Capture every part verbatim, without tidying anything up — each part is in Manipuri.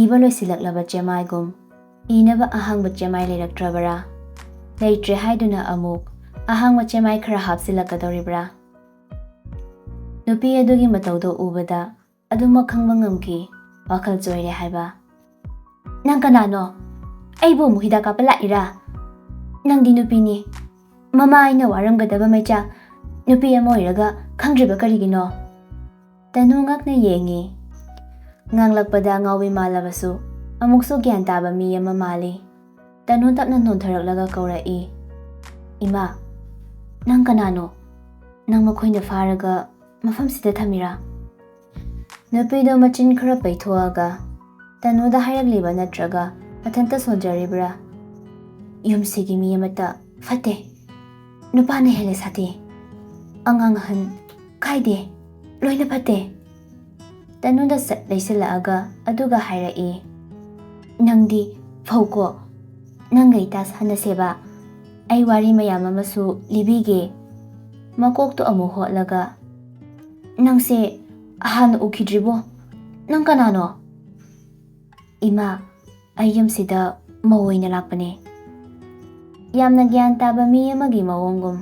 ꯏꯕ ꯂꯣꯏꯁꯤꯜꯂꯛꯂꯕ ꯆꯦꯃꯥꯏꯒꯨꯝ ꯏꯅꯕ ꯑꯍꯥꯡꯕ ꯆꯦꯃꯥꯏ ꯂꯩꯔꯛꯇ꯭ꯔꯕꯔꯥ? ꯂꯩꯇ꯭ꯔꯦ ꯍꯥꯏꯗꯨꯅ ꯑꯃꯨꯛ ꯑꯍꯥꯡꯕ ꯆꯦꯃꯥꯏ ꯈꯔ ꯍꯥꯞꯆꯤꯜꯂꯛꯀꯗꯧꯔꯤꯕ꯭ꯔꯥ? ꯅꯨꯄꯤ ꯑꯗꯨꯒꯤ ꯃꯇꯧꯗꯣ ꯎꯕꯗ ꯑꯗꯨꯃꯛ ꯈꯪꯕ ꯉꯝꯈꯤ, ꯋꯥꯈꯜ ꯆꯣꯏꯔꯦ ꯍꯥꯏꯕ꯫ "ꯅꯪ ꯀꯅꯥꯅꯣ? ꯑꯩꯕꯨ ꯑꯃꯨꯛ ꯍꯤꯗꯥꯛ ꯀꯥꯞꯄ ꯂꯥꯛꯏꯔꯥ? ꯅꯪꯗꯤ ꯅꯨꯄꯤꯅꯤ꯫ ꯃꯃꯥ ꯑꯩꯅ ꯋꯥꯔꯝꯒꯗꯕ ꯃꯩꯆꯥꯛ ꯅꯨꯄꯤ ꯑꯃ ꯑꯣꯏꯔꯒ ꯈꯪꯗ꯭ꯔꯤꯕ ꯀꯔꯤꯒꯤꯅꯣ?" ꯇꯅꯨ ꯉꯛꯅ ꯌꯦꯡꯉꯤ꯫ ꯉꯥꯡꯂꯛꯄꯗ ꯑꯉꯥꯎꯕꯤ ꯃꯥꯜꯂꯕꯁꯨ ꯑꯃꯨꯛꯁꯨ ꯒ꯭ꯌꯥꯟ ꯇꯥꯕ ꯃꯤ ꯑꯃ ꯃꯥꯜꯂꯤ꯫ ꯇꯅꯨ ꯇꯞꯅ ꯅꯣꯟꯊꯔꯛꯂꯒ ꯀꯧꯔꯛꯏ, "ꯏꯃꯥ, ꯅꯪ ꯀꯅꯥꯅꯣ? ꯅꯪ ꯃꯈꯣꯏꯅ ꯐꯥꯔꯒ ꯃꯐꯝꯁꯤꯗ ꯊꯝꯃꯤꯔꯥ?" ꯅꯨꯄꯤꯗꯣ ꯃꯆꯤꯟ ꯈꯔ ꯄꯩꯊꯣꯛꯑꯒ ꯇꯅꯨꯗ ꯍꯥꯏꯔꯛꯂꯤꯕ ꯅꯠꯇ꯭ꯔꯒ ꯃꯊꯟꯇ ꯁꯣꯟꯖꯔꯤꯕ꯭ꯔꯥ? "ꯌꯨꯝꯁꯤꯒꯤ ꯃꯤ ꯑꯃꯠꯇ ꯐꯠꯇꯦ꯫ ꯅꯨꯄꯥꯅ ꯍꯦꯜꯂꯦ ꯁꯥꯊꯤ꯫ ꯑꯉꯥꯡ ꯑꯍꯟ ꯈꯥꯏꯗꯦ꯫ ꯂꯣꯏꯅ ꯐꯠꯇꯦ꯫" ꯇꯅꯨꯗ ꯁꯠ ꯂꯩꯁꯤꯜꯂꯛꯑꯒ ꯑꯗꯨꯒ ꯍꯥꯏꯔꯛꯏ, "ꯅꯪꯗꯤ ꯐꯧꯀꯣ꯫ ꯅꯪꯒ ꯏꯇꯥ ꯁꯥꯟꯅꯁꯦꯕ꯫ ꯑꯩ ꯋꯥꯔꯤ ꯃꯌꯥꯝ ꯑꯃꯁꯨ ꯂꯤꯕꯤꯒꯦ꯫" ꯃꯀꯣꯛꯇꯣ ꯑꯃꯨꯛ ꯍꯣꯠꯂꯒ, "ꯅꯪꯁꯦ ꯍꯥꯟꯅ ꯎꯈꯤꯗ꯭ꯔꯤꯕꯣ? ꯅꯪ ꯀꯅꯥꯅꯣ?" "ꯏꯃꯥ, ꯑꯩ ꯌꯨꯝꯁꯤꯗ ꯃꯧ ꯑꯣꯏꯅ ꯂꯥꯛꯄꯅꯦ꯫" ꯌꯥꯝꯅ ꯒ꯭ꯌꯥꯟ ꯇꯥꯕ ꯃꯤ ꯑꯃꯒꯤ ꯃꯑꯣꯡꯒꯨꯝ꯫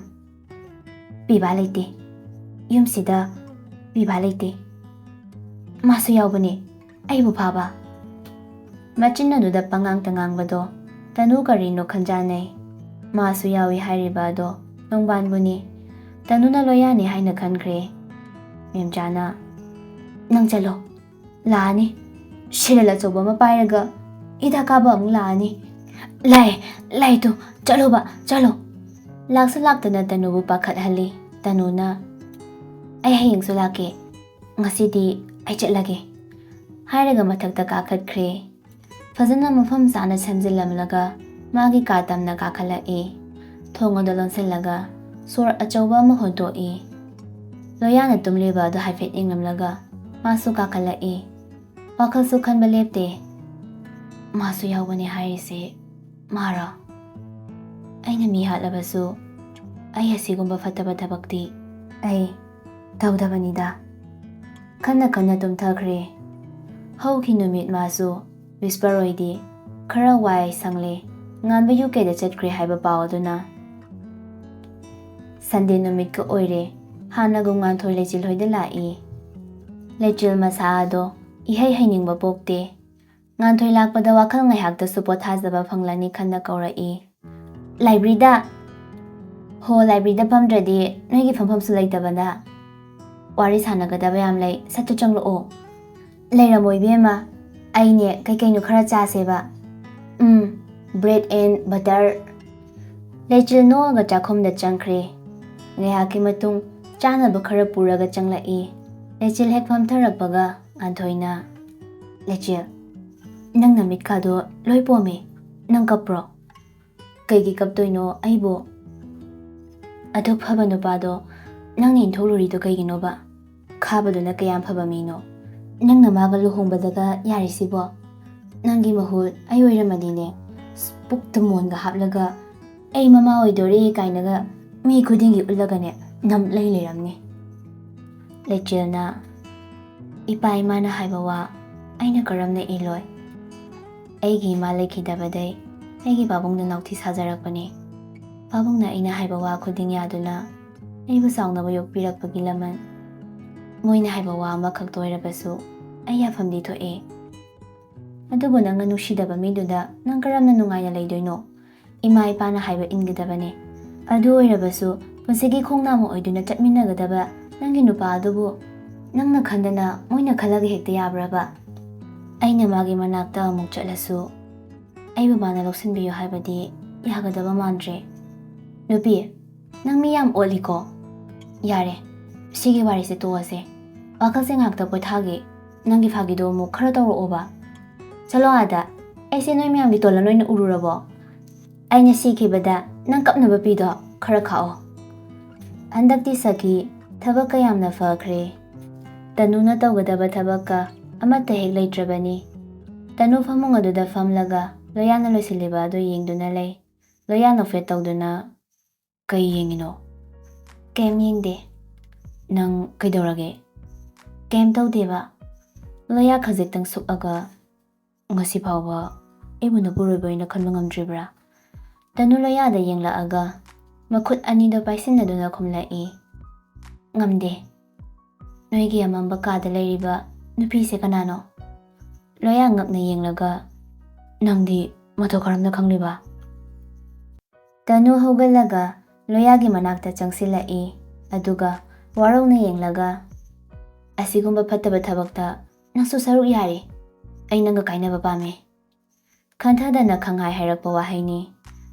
"ꯄꯤꯕꯥ ꯂꯩꯇꯦ꯫ ꯌꯨꯝꯁꯤꯗ ꯄꯤꯕꯥ ꯂꯩꯇꯦ꯫ ꯃꯥꯁꯨ ꯌꯥꯎꯕꯅꯦ, ꯑꯩꯕꯨ ꯐꯥꯕ꯫" ꯃꯆꯤꯟ ꯑꯗꯨꯗ ꯄꯉꯥꯡꯇ ꯉꯥꯡꯕꯗꯣ ꯇꯅꯨ ꯀꯔꯤꯅꯣ ꯈꯟꯖꯥꯟꯅꯩ꯫ ꯃꯥꯁꯨ ꯌꯥꯎꯏ ꯍꯥꯏꯔꯤꯕ ꯑꯗꯣ ꯅꯣꯡꯕꯥꯟꯕꯨꯅꯤ꯫ ꯇꯅꯨꯅ ꯂꯣꯌꯥꯅꯤ ꯍꯥꯏꯅ ꯈꯟꯈ꯭ꯔꯦ꯫ ꯃꯦꯝꯆꯥꯅ, "ꯅꯪ ꯆꯠꯂꯣ, ꯂꯥꯛꯑꯅꯤ꯫ ꯁꯤꯔꯦꯜ ꯑꯆꯧꯕ ꯑꯃ ꯄꯥꯏꯔꯒ ꯍꯤꯗꯥꯛ ꯀꯥꯞꯄ ꯑꯃꯨꯛ ꯂꯥꯛꯑꯅꯤ꯫ ꯂꯥꯛꯑꯦ, ꯂꯥꯛꯑꯦ ꯇꯨ, ꯆꯠꯂꯣꯕ, ꯆꯠꯂꯣ꯫" ꯂꯥꯛꯁꯨ ꯂꯥꯛꯇꯅ ꯇꯅꯨꯕꯨ ꯄꯥꯈꯠꯍꯜꯂꯤ꯫ ꯇꯅꯨꯅ, "ꯑꯩ ꯍꯌꯦꯡꯁꯨ ꯂꯥꯛꯀꯦ, ꯉꯁꯤꯗꯤ ꯑꯩ ꯆꯠꯂꯒꯦ" ꯍꯥꯏꯔꯒ ꯃꯊꯛꯇ ꯀꯥꯈꯠꯈ꯭ꯔꯦ꯫ ꯐꯖꯅ ꯃꯐꯝ ꯆꯥꯅ ꯁꯦꯝꯖꯤꯜꯂꯝꯂꯒ ꯃꯥꯒꯤ ꯀꯥ ꯇꯝꯅ ꯀꯥꯈꯠꯂꯛꯏ꯫ ꯊꯣꯡ ꯑꯗꯨ ꯂꯣꯟꯁꯤꯜꯂꯒ ꯁꯣꯔ ꯑꯆꯧꯕ ꯑꯃ ꯍꯣꯟꯗꯣꯛꯏ꯫ ꯂꯣꯌꯥꯅ ꯇꯨꯝꯂꯤꯕ ꯑꯗꯨ ꯍꯥꯏꯐꯦꯠ ꯌꯦꯡꯂꯝꯂꯒ ꯃꯥꯁꯨ ꯀꯥꯈꯠꯂꯛꯏ꯫ ꯋꯥꯈꯜꯁꯨ ꯈꯟꯕ ꯂꯦꯞꯇꯦ꯫ "ꯃꯥꯁꯨ ꯌꯥꯎꯕꯅꯦ ꯍꯥꯏꯔꯤꯁꯦ ꯃꯥꯔꯣ? ꯑꯩꯅ ꯃꯤ ꯍꯥꯠꯂꯕꯁꯨ ꯑꯩ ꯑꯁꯤꯒꯨꯝꯕ ꯐꯠꯇꯕ ꯊꯕꯛꯇꯤ ꯑꯩ ꯇꯧꯗꯕꯅꯤꯗ꯫" ꯈꯟꯅ ꯈꯟꯅ ꯇꯨꯝꯊꯈ꯭ꯔꯦ꯫ ꯍꯧꯈꯤ ꯅꯨꯃꯤꯠ ꯃꯥꯁꯨ ꯋꯤꯁꯄꯔ ꯍꯣꯏꯗꯤ ꯈꯔ ꯋꯥꯏ ꯁꯪꯂꯦ, ꯉꯥꯟꯕ ꯌꯨ ꯀꯦꯗ ꯆꯠꯈ꯭ꯔꯦ ꯍꯥꯏꯕ ꯄꯥꯎ ꯑꯗꯨꯅ꯫ ꯁꯟꯗꯦ ꯅꯨꯃꯤꯠꯀ ꯑꯣꯏꯔꯦ꯫ ꯍꯥꯟꯅꯒꯨꯝ ꯉꯥꯟꯊꯣꯏ ꯂꯩꯆꯤꯜ ꯍꯣꯏꯗ ꯂꯥꯛꯏ꯫ ꯂꯩꯆꯤꯜ ꯃꯁꯥ ꯑꯗꯣ ꯏꯍꯩ ꯍꯩꯅꯤꯡꯕ ꯄꯣꯛꯇꯦ꯫ ꯉꯥꯟꯊꯣꯏ ꯂꯥꯛꯄꯗ ꯋꯥꯈꯜ ꯉꯥꯏꯍꯥꯛꯇꯁꯨ ꯄꯣꯊꯥꯖꯕ ꯐꯪꯂꯅꯤ ꯈꯟꯅ ꯀꯧꯔꯛꯏ꯫ "ꯂꯥꯏꯕ꯭ꯔꯤꯗ!" "ꯍꯣ, ꯂꯥꯏꯕ꯭ꯔꯤꯗ ꯐꯝꯗ꯭ꯔꯗꯤ ꯅꯣꯏꯒꯤ ꯐꯝꯐꯝꯁꯨ ꯂꯩꯇꯕꯅ꯫ ꯋꯥꯔꯤ ꯁꯥꯟꯅꯒꯗꯕ ꯌꯥꯝ ꯂꯩ, ꯁꯠ ꯁꯠ ꯆꯪꯂꯛꯑꯣ꯫" "ꯂꯩꯔꯝꯃꯣ ꯏꯕꯦꯝꯃ, ꯑꯩꯅꯦ ꯀꯩ ꯀꯩꯅꯣ ꯈꯔ ꯆꯥꯁꯦꯕ꯫ ꯎꯝ, bread and butter꯫" ꯂꯩꯆꯤꯜ ꯅꯣꯛꯑꯒ ꯆꯥꯛꯈꯨꯝꯗ ꯆꯪꯈ꯭ꯔꯦ꯫ ꯉꯥꯏꯍꯥꯛꯀꯤ ꯃꯇꯨꯡ ꯆꯥꯅꯕ ꯈꯔ ꯄꯨꯔꯒ ꯆꯪꯂꯛꯏ꯫ ꯂꯩꯆꯤꯜ ꯍꯦꯛ ꯐꯝꯊꯔꯛꯄꯒ ꯉꯥꯟꯊꯣꯏꯅ, "ꯂꯩꯆꯤꯜ, ꯅꯪ ꯅꯃꯤꯠꯀꯥꯗꯣ ꯂꯣꯏ ꯄꯣꯝꯃꯦ꯫ ꯅꯪ ꯀꯞꯄ꯭ꯔꯣ?" "ꯀꯩꯒꯤ ꯀꯞꯇꯣꯏꯅꯣ ꯑꯩꯕꯨ?" "ꯑꯗꯨꯛ ꯐꯕ ꯅꯨꯄꯥꯗꯣ ꯅꯪꯅ ꯏꯟꯊꯣꯛꯂꯨꯔꯤꯗꯣ ꯀꯩꯒꯤꯅꯣꯕ? ꯈꯥꯕꯗꯨꯅ ꯀꯌꯥꯝ ꯐꯕ ꯃꯤꯅꯣ? ꯅꯪꯅ ꯃꯥꯒ ꯂꯨꯍꯣꯡꯕꯗꯒ ꯌꯥꯔꯤꯁꯤꯕꯣ? ꯅꯪꯒꯤ ꯃꯍꯨꯠ ꯑꯩ ꯑꯣꯏꯔꯝꯃꯗꯤꯅꯦ, ꯄꯨꯛꯇ ꯃꯣꯟꯒ ꯍꯥꯞꯂꯒ ꯑꯩ ꯃꯃꯥ ꯑꯣꯏꯗꯣꯔꯦ ꯀꯥꯏꯅꯒ ꯃꯤ ꯈꯨꯗꯤꯡꯒꯤ ꯎꯠꯂꯒꯅꯦ ꯅꯝ ꯂꯩ ꯂꯩꯔꯝꯅꯤ꯫" ꯂꯩꯆꯦꯜꯅ, "ꯏꯄꯥ ꯏꯃꯥꯅ ꯍꯥꯏꯕ ꯋꯥ ꯑꯩꯅ ꯀꯔꯝꯅ ꯏꯜꯂꯣꯏ? ꯑꯩꯒꯤ ꯏꯃꯥ ꯂꯩꯈꯤꯗꯕꯗꯩ ꯑꯩꯒꯤ ꯄꯥꯕꯨꯡꯗ ꯅꯥꯎꯊꯤ ꯁꯥꯖꯔꯛꯄꯅꯤ꯫ ꯄꯥꯕꯨꯡꯅ ꯑꯩꯅ ꯍꯥꯏꯕ ꯋꯥ ꯈꯨꯗꯤꯡ ꯌꯥꯗꯨꯅ ꯑꯩꯕꯨ ꯆꯥꯎꯅꯕ ꯌꯣꯛꯄꯤꯔꯛꯄꯒꯤ ꯂꯃꯟ꯫ ꯃꯣꯏꯅ ꯍꯥꯏꯕ ꯋꯥ ꯑꯃꯈꯛꯇ ꯑꯣꯏꯔꯕꯁꯨ ꯑꯩ ꯌꯥꯐꯝꯗꯤ ꯊꯣꯛꯑꯦ꯫ ꯑꯗꯨꯕꯨ ꯅꯪꯅ ꯅꯨꯡꯁꯤꯗꯕ ꯃꯤꯗꯨꯗ ꯅꯪ ꯀꯔꯝꯅ ꯅꯨꯡꯉꯥꯏꯅ ꯂꯩꯗꯣꯏꯅꯣ? ꯏꯃꯥ ꯏꯄꯥꯅ ꯍꯥꯏꯕ ꯏꯟꯒꯗꯕꯅꯦ꯫ ꯑꯗꯨ ꯑꯣꯏꯔꯕꯁꯨ ꯄꯨꯟꯁꯤꯒꯤ ꯈꯣꯡꯅꯥꯡ ꯑꯣꯏꯗꯨꯅ ꯆꯠꯃꯤꯟꯅꯒꯗꯕ ꯅꯪꯒꯤ ꯅꯨꯄꯥ ꯑꯗꯨꯕꯨ ꯅꯪꯅ ꯈꯟꯗꯅ ꯃꯣꯏꯅ ꯈꯜꯂꯒ ꯍꯦꯛꯇ ꯌꯥꯕ꯭ꯔꯕ? ꯑꯩꯅ ꯃꯥꯒꯤ ꯃꯅꯥꯛꯇ ꯑꯃꯨꯛ ꯆꯠꯂꯁꯨ ꯑꯩꯕꯨ ꯃꯥꯅ ꯂꯧꯁꯤꯟꯕꯤꯌꯨ ꯍꯥꯏꯕꯗꯤ ꯌꯥꯒꯗꯕ ꯃꯥꯟꯗ꯭ꯔꯦ꯫ ꯅꯨꯄꯤ, ꯅꯪ ꯃꯤ ꯌꯥꯝ ꯑꯣꯠꯂꯤꯀꯣ꯫ ꯌꯥꯔꯦ, ꯁꯤꯒꯤ ꯋꯥꯔꯤꯁꯦ ꯇꯣꯛꯑꯁꯦ꯫ ꯋꯥꯈꯜꯁꯦ ꯉꯥꯏꯍꯥꯛꯇ ꯄꯣꯊꯥꯒꯦ꯫ ꯅꯪꯒꯤ ꯐꯥꯒꯤꯗꯣ ꯑꯃꯨꯛ ꯈꯔ ꯇꯧꯔꯛꯑꯣꯕ꯫ ꯆꯠꯂꯣ ꯑꯥꯗ꯫ ꯑꯩꯁꯦ ꯅꯣꯏ ꯃꯌꯥꯝꯒꯤ ꯇꯣꯂꯟ ꯑꯣꯏꯅ ꯎꯔꯨꯔꯕꯣ? ꯑꯩꯅ ꯁꯤꯈꯤꯕꯗ ꯅꯪ ꯀꯞꯅꯕ ꯄꯤꯗꯣ ꯈꯔ ꯈꯥꯛꯑꯣ꯫" ꯍꯟꯗꯛꯇꯤ ꯁꯈꯤ ꯊꯕꯛ ꯀꯌꯥꯝꯅ ꯐꯈ꯭ꯔꯦ꯫ ꯇꯅꯨꯅ ꯇꯧꯒꯗꯕ ꯊꯕꯛꯀ ꯑꯃꯠꯇ ꯍꯦꯛ ꯂꯩꯇ꯭ꯔꯕꯅꯤ꯫ ꯇꯅꯨ ꯐꯃꯨꯡ ꯑꯗꯨꯗ ꯐꯝꯂꯒ ꯂꯣꯌꯥꯅ ꯂꯣꯏꯁꯤꯜꯂꯤꯕ ꯑꯗꯨ ꯌꯦꯡꯗꯨꯅ ꯂꯩ꯫ ꯂꯣꯌꯥ ꯅꯣꯛꯐꯦꯠ ꯇꯧꯗꯨꯅ, "ꯀꯩ ꯌꯦꯡꯉꯤꯅꯣ?" "ꯀꯩꯝ ꯌꯦꯡꯗꯦ꯫" "ꯅꯪ ꯀꯩꯗꯧꯔꯒꯦ?" "ꯀꯩꯝ ꯇꯧꯗꯦꯕ꯫" ꯂꯣꯌꯥ ꯈꯖꯤꯛꯇꯪ ꯁꯨꯛꯑꯒ, ꯉꯁꯤ ꯐꯥꯎꯕ ꯑꯩꯕꯨ ꯅꯄꯨꯔꯣꯏꯕ ꯑꯣꯏꯅ ꯈꯟꯕ ꯉꯝꯗ꯭ꯔꯤꯕ꯭ꯔꯥ? ꯇꯅꯨ ꯂꯣꯌꯥꯗ ꯌꯦꯡꯂꯛꯑꯒ ꯃꯈꯨꯠ ꯑꯅꯤꯗꯣ ꯄꯥꯏꯁꯤꯟꯅꯗꯨꯅ ꯈꯨꯝꯂꯛꯏ, "ꯉꯝꯗꯦ꯫ ꯅꯣꯏꯒꯤ ꯑꯃꯝꯕ ꯀꯥꯗ ꯂꯩꯔꯤꯕ ꯅꯨꯄꯤꯁꯦ ꯀꯅꯥꯅꯣ?" ꯂꯣꯌꯥ ꯉꯛꯅ ꯌꯦꯡꯂꯒ, "ꯅꯪꯗꯤ ꯃꯇꯧ ꯀꯔꯝꯅ ꯈꯪꯂꯤꯕ?" ꯇꯅꯨ ꯍꯧꯒꯠꯂꯒ ꯂꯣꯌꯥꯒꯤ ꯃꯅꯥꯛꯇ ꯆꯪꯁꯤꯜꯂꯛꯏ, ꯑꯗꯨꯒ ꯋꯥꯔꯧꯅ ꯌꯦꯡꯂꯒ, "ꯑꯁꯤꯒꯨꯝꯕ ꯐꯠꯇꯕ ꯊꯕꯛꯇ ꯅꯪꯁꯨ ꯁꯔꯨꯛ ꯌꯥꯔꯤ꯫ ꯑꯩ ꯅꯪꯒ ꯀꯥꯏꯅꯕ ꯄꯥꯝꯃꯤ꯫" ꯈꯟꯊꯗꯅ ꯈꯪꯍꯥꯏ ꯍꯥꯏꯔꯛꯄ ꯋꯥꯍꯩꯅꯤ꯫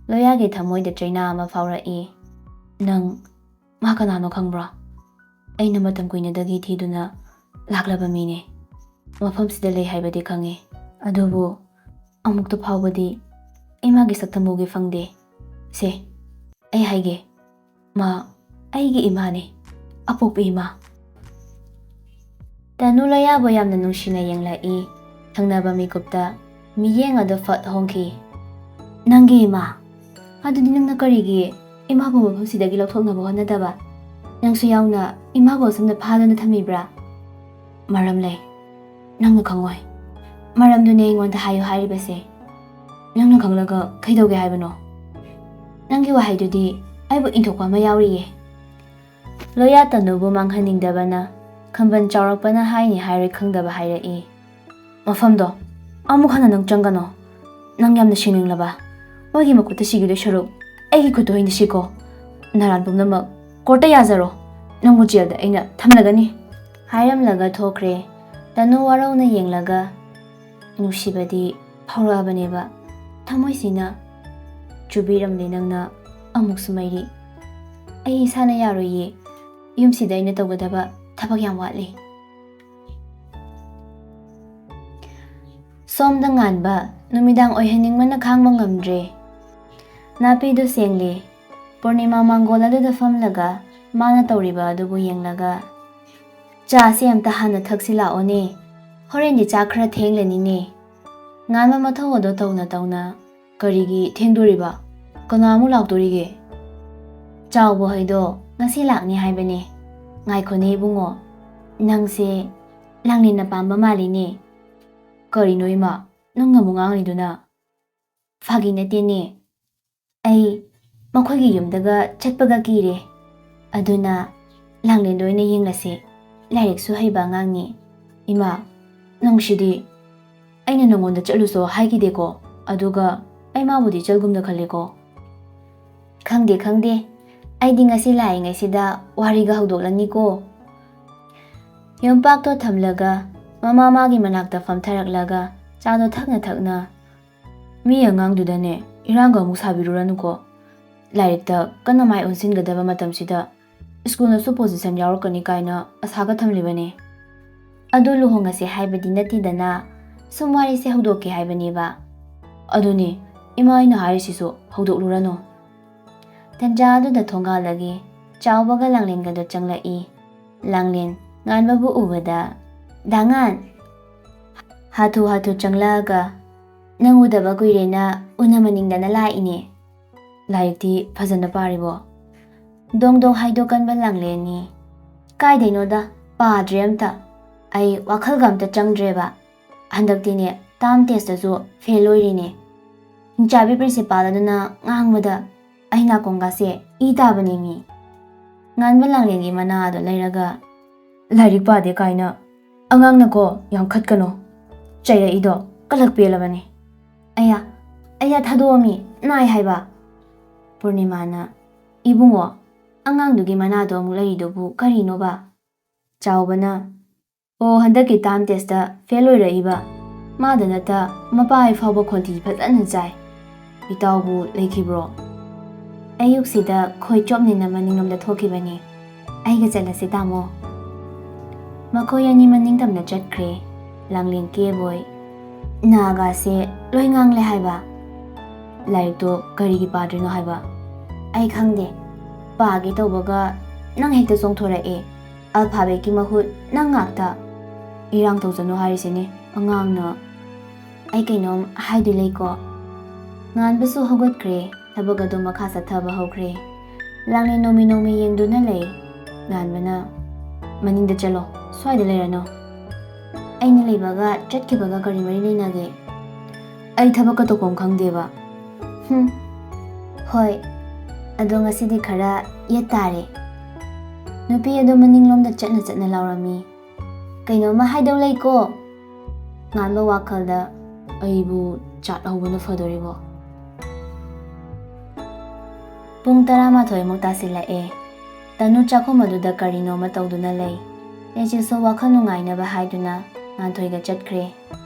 ꯂꯣꯌꯥꯒꯤ ꯊꯃꯣꯏꯗ ꯆꯩꯅꯥ ꯑꯃ ꯐꯥꯎꯔꯛꯏ꯫ "ꯅꯪ ꯃꯥ ꯀꯅꯥꯅꯣ ꯈꯪꯕ꯭ꯔꯣ? ꯑꯩꯅ ꯃꯇꯝ ꯀꯨꯏꯅꯗꯒꯤ ꯊꯤꯗꯨꯅ ꯂꯥꯛꯂꯕ ꯃꯤꯅꯦ꯫ ꯃꯐꯝꯁꯤꯗ ꯂꯩ ꯍꯥꯏꯕꯗꯤ ꯈꯪꯉꯤ, ꯑꯗꯨꯕꯨ ꯑꯃꯨꯛꯇ ꯐꯥꯎꯕꯗꯤ ꯏꯃꯥꯒꯤ ꯁꯛꯇꯝ ꯎꯒꯦ ꯐꯪꯗꯦ꯫ ꯁꯦ, ꯑꯩ ꯍꯥꯏꯒꯦ, ꯃꯥ ꯑꯩꯒꯤ ꯏꯃꯥꯅꯦ, ꯑꯄꯣꯛꯄ ꯏꯃꯥ꯫" ꯇꯅꯨ ꯂꯣꯌꯥꯕꯨ ꯌꯥꯝꯅ ꯅꯨꯡꯁꯤꯅ ꯌꯦꯡꯂꯛꯏ꯫ ꯊꯪꯅꯕ ꯃꯤꯀꯨꯞꯇ ꯃꯤꯠꯌꯦꯡ ꯑꯗꯨ ꯐꯠ ꯍꯣꯡꯈꯤ꯫ "ꯅꯪꯒꯤ ꯏꯃꯥ? ꯑꯗꯨꯗꯤ ꯅꯪꯅ ꯀꯔꯤꯒꯤ ꯏꯃꯥꯕꯨ ꯃꯐꯝꯁꯤꯗꯒꯤ ꯂꯧꯊꯣꯛꯅꯕ ꯍꯣꯠꯅꯗꯕ? ꯅꯪꯁꯨ ꯌꯥꯎꯅ ꯏꯃꯥꯕꯨ ꯑꯁꯨꯝꯅ ꯐꯥꯗꯨꯅ ꯊꯝꯃꯤꯕ꯭ꯔꯥ?" "ꯃꯔꯝ ꯂꯩ꯫ ꯅꯪꯅ ꯈꯪꯉꯣꯏ꯫ ꯃꯔꯝꯗꯨꯅꯦ ꯑꯩꯉꯣꯟꯗ ꯍꯥꯏꯌꯨ ꯍꯥꯏꯔꯤꯕꯁꯦ꯫ ꯅꯪꯅ ꯈꯪꯂꯒ ꯀꯩꯗꯧꯒꯦ ꯍꯥꯏꯕꯅꯣ? ꯅꯪꯒꯤ ꯋꯥꯍꯩꯗꯨꯗꯤ ꯑꯩꯕꯨ ꯏꯟꯊꯣꯛꯄ ꯑꯃ ꯌꯥꯎꯔꯤꯌꯦ꯫" ꯂꯣꯌꯥ ꯇꯅꯨꯕꯨ ꯃꯥꯡꯍꯟꯅꯤꯡꯗꯕꯅ ꯈꯝꯕꯟ ꯆꯥꯎꯔꯛꯄꯅ ꯍꯥꯏꯅꯤ ꯍꯥꯏꯔꯣꯏ ꯈꯪꯗꯕ ꯍꯥꯏꯔꯛꯏ꯫ "ꯃꯐꯝꯗꯣ ꯑꯃꯨꯛ ꯍꯟꯅ ꯅꯪ ꯆꯪꯒꯅꯣ꯫ ꯅꯪ ꯌꯥꯝꯅ ꯁꯤꯡꯅꯤꯡꯂꯕ? ꯃꯣꯏꯒꯤ ꯃꯈꯨꯠꯇ ꯁꯤꯈꯤꯗꯣꯏ ꯁꯔꯨꯛ ꯑꯩꯒꯤ ꯈꯨꯠꯇ ꯑꯣꯏꯅ ꯁꯤꯀꯣ꯫ ꯅꯔꯥꯟ ꯄꯨꯝꯅꯃꯛ ꯀꯣꯔꯠꯇ ꯌꯥꯖꯔꯣ꯫ ꯅꯪꯕꯨ ꯖꯦꯜꯗ ꯑꯩꯅ ꯊꯝꯂꯒꯅꯤ꯫" ꯍꯥꯏꯔꯝꯂꯒ ꯊꯣꯛꯈ꯭ꯔꯦ꯫ ꯇꯅꯨ ꯋꯥꯔꯧꯅ ꯌꯦꯡꯂꯒ, "ꯅꯨꯡꯁꯤꯕꯗꯤ ꯐꯥꯎꯔꯛꯑꯕꯅꯦꯕ ꯊꯃꯣꯏꯁꯤꯅ꯫ ꯆꯨꯕꯤꯔꯝꯂꯦ ꯅꯪꯅ ꯑꯃꯨꯛꯁꯨ ꯃꯩꯔꯤ꯫ ꯑꯩ ꯏꯁꯥꯅ ꯌꯥꯔꯣꯏꯌꯦ꯫ ꯌꯨꯝꯁꯤꯗ ꯑꯩꯅ ꯇꯧꯒꯗꯕ ꯊꯕꯛ ꯌꯥꯝ ꯋꯥꯠꯂꯤ꯫" ꯁꯣꯝꯗ ꯉꯥꯟꯕ ꯅꯨꯃꯤꯗꯥꯡ ꯑꯣꯏꯍꯟꯅꯤꯡꯕꯅ ꯈꯥꯡꯕ ꯉꯝꯗ꯭ꯔꯦ꯫ ꯅꯥꯄꯤꯗꯨ ꯁꯦꯡꯂꯦ꯫ ꯄꯨꯔꯅꯤꯃꯥ ꯃꯥꯡꯒꯣꯜ ꯑꯗꯨꯗ ꯐꯝꯂꯒ ꯃꯥꯅ ꯇꯧꯔꯤꯕ ꯑꯗꯨꯕꯨ ꯌꯦꯡꯂꯒ, "ꯆꯥꯁꯦ ꯑꯝꯇ ꯍꯥꯟꯅ ꯊꯛꯁꯤ ꯂꯥꯛꯑꯣꯅꯦ꯫ ꯍꯣꯔꯦꯟꯗꯤ ꯆꯥꯛ ꯈꯔ ꯊꯦꯡꯂꯅꯤꯅꯦ꯫" ꯉꯥꯟꯕ ꯃꯊꯧ ꯑꯗꯣ ꯇꯧꯅ ꯇꯧꯅ, "ꯀꯔꯤꯒꯤ ꯊꯦꯡꯗꯣꯔꯤꯕ? ꯀꯅꯥ ꯑꯃꯨꯛ ꯂꯥꯛꯇꯣꯔꯤꯒꯦ?" "ꯆꯥꯎꯕ ꯍꯣꯏꯗꯣ ꯉꯁꯤ ꯂꯥꯛꯅꯤ ꯍꯥꯏꯕꯅꯦ꯫ ꯉꯥꯏꯈꯣꯅꯦ ꯏꯕꯨꯡꯉꯣ, ꯅꯪꯁꯦ ꯂꯥꯡꯂꯦꯟꯅ ꯄꯥꯝꯕ ꯃꯥꯜꯂꯤꯅꯦ꯫" "ꯀꯔꯤꯅꯣ ꯏꯃꯥ? ꯅꯪꯅ ꯑꯃꯨꯛ ꯉꯥꯡꯂꯤꯗꯨꯅ? ꯐꯥꯒꯤ ꯅꯠꯇꯦꯅꯦ꯫ ꯑꯩ ꯃꯈꯣꯏꯒꯤ ꯌꯨꯝꯗꯒ ꯆꯠꯄꯒ ꯀꯤꯔꯦ꯫ ꯑꯗꯨꯅ ꯂꯥꯡꯂꯦꯟꯗ ꯑꯣꯏꯅ ꯌꯦꯡꯂꯁꯤ꯫ ꯂꯥꯏꯔꯤꯛꯁꯨ ꯍꯩꯕ ꯑꯉꯥꯡꯅꯤ꯫ ꯏꯃꯥ, ꯅꯪꯁꯤꯗꯤ꯫ ꯑꯩꯅ ꯅꯉꯣꯟꯗ ꯆꯠꯂꯨꯁꯣ ꯍꯥꯏꯈꯤꯗꯦꯀꯣ? ꯑꯗꯨꯒ ꯑꯩ ꯃꯥꯕꯨꯗꯤ ꯆꯠꯒꯨꯝꯅ ꯈꯜꯂꯦꯀꯣ꯫ ꯈꯪꯗꯦ, ꯈꯪꯗꯦ꯫ ꯑꯩꯗꯤ ꯉꯁꯤ ꯂꯥꯛꯏꯉꯩꯁꯤꯗ ꯋꯥꯔꯤꯒ ꯍꯧꯗꯣꯛꯂꯅꯤꯀꯣ꯫ ꯌꯣꯝꯄꯥꯛꯇꯣ ꯊꯝꯂꯒ ꯃꯃꯥ ꯃꯥꯒꯤ ꯃꯅꯥꯛꯇ ꯐꯝꯊꯔꯛꯂꯒ ꯆꯥꯗꯣ ꯊꯛꯅ ꯊꯛꯅ, "ꯃꯤ ꯑꯉꯥꯡꯗꯨꯗꯅꯦ ꯏꯔꯥꯡꯒ ꯑꯃꯨꯛ ꯁꯥꯕꯤꯔꯨꯔꯅꯨꯀꯣ꯫ ꯂꯥꯏꯔꯤꯛꯇ ꯀꯟꯅ ꯃꯥꯏ ꯑꯣꯟꯁꯤꯟꯒꯗꯕ ꯃꯇꯝꯁꯤꯗ ꯁ꯭ꯀꯨꯜꯅꯁꯨ position ꯌꯥꯎꯔꯛꯀꯅꯤ ꯀꯥꯏꯅ ꯑꯁꯥꯒ ꯊꯝꯂꯤꯕꯅꯦ꯫ ꯑꯗꯨ ꯂꯨꯍꯣꯡꯉꯁꯦ ꯍꯥꯏꯕꯗꯤ ꯅꯠꯇꯦꯗꯅ, ꯁꯨꯝ ꯋꯥꯔꯤꯁꯦ ꯍꯧꯗꯣꯛꯀꯦ ꯍꯥꯏꯕꯅꯦꯕ꯫" "ꯑꯗꯨꯅꯤ, ꯏꯃꯥ ꯑꯩꯅ ꯍꯥꯏꯔꯤꯁꯤꯁꯨ ꯍꯧꯗꯣꯛꯂꯨꯔꯅꯨ꯫" ꯇꯟꯖꯥ ꯑꯗꯨꯗ ꯊꯣꯡꯒꯥꯜꯗꯒꯤ ꯆꯥꯎꯕꯒ ꯂꯥꯡꯂꯦꯟꯒꯗꯣ ꯆꯪꯂꯛꯏ꯫ ꯂꯥꯡꯂꯦꯟ ꯉꯥꯟꯕꯕꯨ ꯎꯕꯗ, "ꯗꯥ ꯉꯥꯟ!" ꯍꯥꯊꯨ ꯍꯥꯊꯨ ꯆꯪꯂꯛꯑꯒ, "ꯅꯪ ꯎꯗꯕ ꯀꯨꯏꯔꯦꯅ ꯎꯅꯃꯅꯤꯡꯗꯅ ꯂꯥꯛꯏꯅꯦ꯫ ꯂꯥꯏꯔꯤꯛꯇꯤ ꯐꯖꯅ ꯄꯥꯔꯤꯕꯣ?" ꯗꯣꯡ ꯗꯣꯡ ꯍꯥꯏꯗꯣꯛꯀꯟꯕ ꯂꯥꯡꯂꯦꯟꯅꯤ꯫ "ꯀꯥꯏꯗꯩꯅꯣꯗ, ꯄꯥꯗ꯭ꯔꯦ ꯑꯝꯇ꯫ ꯑꯩ ꯋꯥꯈꯜꯒ ꯑꯝꯇ ꯆꯪꯗ꯭ꯔꯦꯕ꯫ ꯍꯟꯗꯛꯇꯤꯅꯦ term testꯇꯁꯨ fail ꯑꯣꯏꯔꯤꯅꯦ꯫ ꯍꯤꯡꯆꯥꯕꯤ principal ꯑꯗꯨꯅ ꯉꯥꯡꯕꯗ ꯑꯩ ꯅꯥꯀꯣꯡꯒꯥꯁꯦ ꯏ ꯇꯥꯕꯅꯦꯃꯤ꯫" ꯉꯥꯟꯕ ꯂꯥꯡꯂꯦꯟꯒꯤ ꯃꯅꯥ ꯑꯗꯨ ꯂꯩꯔꯒ, "ꯂꯥꯏꯔꯤꯛ ꯄꯥꯗꯦ ꯀꯥꯏꯅ ꯑꯉꯥꯡꯅꯀꯣ ꯌꯥꯝ ꯈꯠꯀꯅꯣ꯫ ꯆꯩꯔꯛꯏꯗꯣ ꯀꯜꯂꯛ ꯄꯦꯜꯂꯕꯅꯦ꯫" "ꯑꯌꯥ, ꯑꯌꯥ, ꯊꯥꯗꯣꯛꯑꯃꯤ, ꯅꯥꯏ ꯍꯥꯏꯕ꯫" ꯄꯨꯔꯅꯤꯃꯥꯅ, "ꯏꯕꯨꯡꯉꯣ, ꯑꯉꯥꯡꯗꯨꯒꯤ ꯃꯅꯥꯗꯣ ꯑꯃꯨꯛ ꯂꯩꯔꯤꯗꯨꯕꯨ ꯀꯔꯤꯅꯣꯕ?" ꯆꯥꯎꯕꯅ, "ꯑꯣ, ꯍꯟꯗꯛꯀꯤ term testꯇ fail ꯑꯣꯏꯔꯛꯏꯕ꯫ ꯃꯥꯗ ꯅꯠꯇ ꯃꯄꯥ ꯑꯩ ꯐꯥꯎꯕ ꯈꯣꯟꯊꯤ ꯐꯖꯅ ꯆꯥꯏ꯫ ꯏꯇꯥꯎꯕꯨ ꯂꯩꯈꯤꯕ꯭ꯔꯣ?" ꯑꯌꯨꯛꯁꯤꯗ ꯈꯣꯏ ꯆꯣꯞꯅꯤꯅ ꯃꯅꯤꯡꯂꯣꯝꯗ ꯊꯣꯛꯈꯤꯕꯅꯤ꯫ "ꯑꯩꯒ ꯆꯠꯂꯁꯤ ꯇꯥꯃꯣ꯫" ꯃꯈꯣꯏ ꯑꯅꯤ ꯃꯅꯤꯡ ꯇꯝꯅ ꯆꯠꯈ꯭ꯔꯦ꯫ ꯂꯥꯡꯂꯦꯟ ꯀꯦꯕꯣꯏ, "ꯅꯥꯒꯥꯁꯦ ꯂꯣꯏ ꯉꯥꯡꯂꯦ ꯍꯥꯏꯕ꯫ ꯂꯥꯏꯔꯤꯛꯇꯣ ꯀꯔꯤꯒꯤ ꯄꯥꯗ꯭ꯔꯤꯅꯣ ꯍꯥꯏꯕ?" "ꯑꯩ ꯈꯪꯗꯦ꯫ ꯄꯥꯒꯦ ꯇꯧꯕꯒ ꯅꯪ ꯍꯦꯛꯇ ꯆꯣꯡꯊꯣꯔꯛꯑꯦ꯫ Alphabetꯀꯤ ꯃꯍꯨꯠ ꯅꯪ ꯉꯥꯛꯇ꯫ ꯏꯔꯥꯡ ꯇꯧꯖꯅꯨ ꯍꯥꯏꯔꯤꯁꯤꯅꯤ ꯑꯉꯥꯡꯅ꯫ ꯑꯩ ꯀꯩꯅꯣꯝ ꯍꯥꯏꯗꯣꯏ ꯂꯩꯀꯣ꯫" ꯉꯥꯟꯕꯁꯨ ꯍꯧꯒꯠꯈ꯭ꯔꯦ꯫ ꯊꯕꯛ ꯑꯗꯨ ꯃꯈꯥ ꯆꯠꯊꯕ ꯍꯧꯈ꯭ꯔꯦ꯫ ꯂꯥꯡꯂꯦꯟ ꯅꯣꯡꯃꯤ ꯅꯣꯡꯃꯤ ꯌꯦꯡꯗꯨꯅ ꯂꯩ꯫ ꯉꯥꯟꯕꯅ, "ꯃꯅꯤꯡꯗ ꯆꯠꯂꯣ, ꯁ꯭ꯋꯥꯏꯗ ꯂꯩꯔꯅꯨ꯫" "ꯑꯩꯅ ꯂꯩꯕꯒ ꯆꯠꯈꯤꯕꯒ ꯀꯔꯤ ꯃꯔꯤ ꯂꯩꯅꯒꯦ?" ꯑꯩ ꯊꯕꯛꯀ ꯇꯧꯐꯝ ꯈꯪꯗꯦꯕ꯫ ꯍꯨꯝ, ꯍꯣꯏ, ꯑꯗꯣ ꯉꯁꯤꯗꯤ ꯈꯔ ꯌꯦꯠ ꯇꯥꯔꯦ꯫ ꯅꯨꯄꯤ ꯑꯗꯨ ꯃꯅꯤꯡꯂꯣꯝꯗ ꯆꯠꯅ ꯆꯠꯅ ꯂꯥꯎꯔꯝꯃꯤ꯫ "ꯀꯩꯅꯣꯝꯃ ꯍꯥꯏꯗꯧ ꯂꯩꯀꯣ!" ꯉꯥꯟꯕ ꯋꯥꯈꯜꯗ, "ꯑꯩꯕꯨ ꯆꯥꯠꯍꯧꯕꯅ ꯐꯗꯣꯔꯤꯕꯣ?" ꯄꯨꯡ ꯇꯔꯥꯃꯥꯊꯣꯏꯃꯨꯛ ꯇꯥꯁꯤꯜꯂꯛꯑꯦ꯫ ꯇꯅꯨ ꯆꯥꯛꯈꯨꯝ ꯑꯗꯨꯗ ꯀꯔꯤꯅꯣꯃ ꯇꯧꯗꯨꯅ ꯂꯩ꯫ ꯂꯩꯆꯤꯜꯁꯨ ꯋꯥꯈꯜ ꯅꯨꯡꯉꯥꯏꯅꯕ ꯍꯥꯏꯗꯨꯅ ꯉꯥꯟꯊꯣꯏꯒ ꯆꯠꯈ꯭ꯔꯦ꯫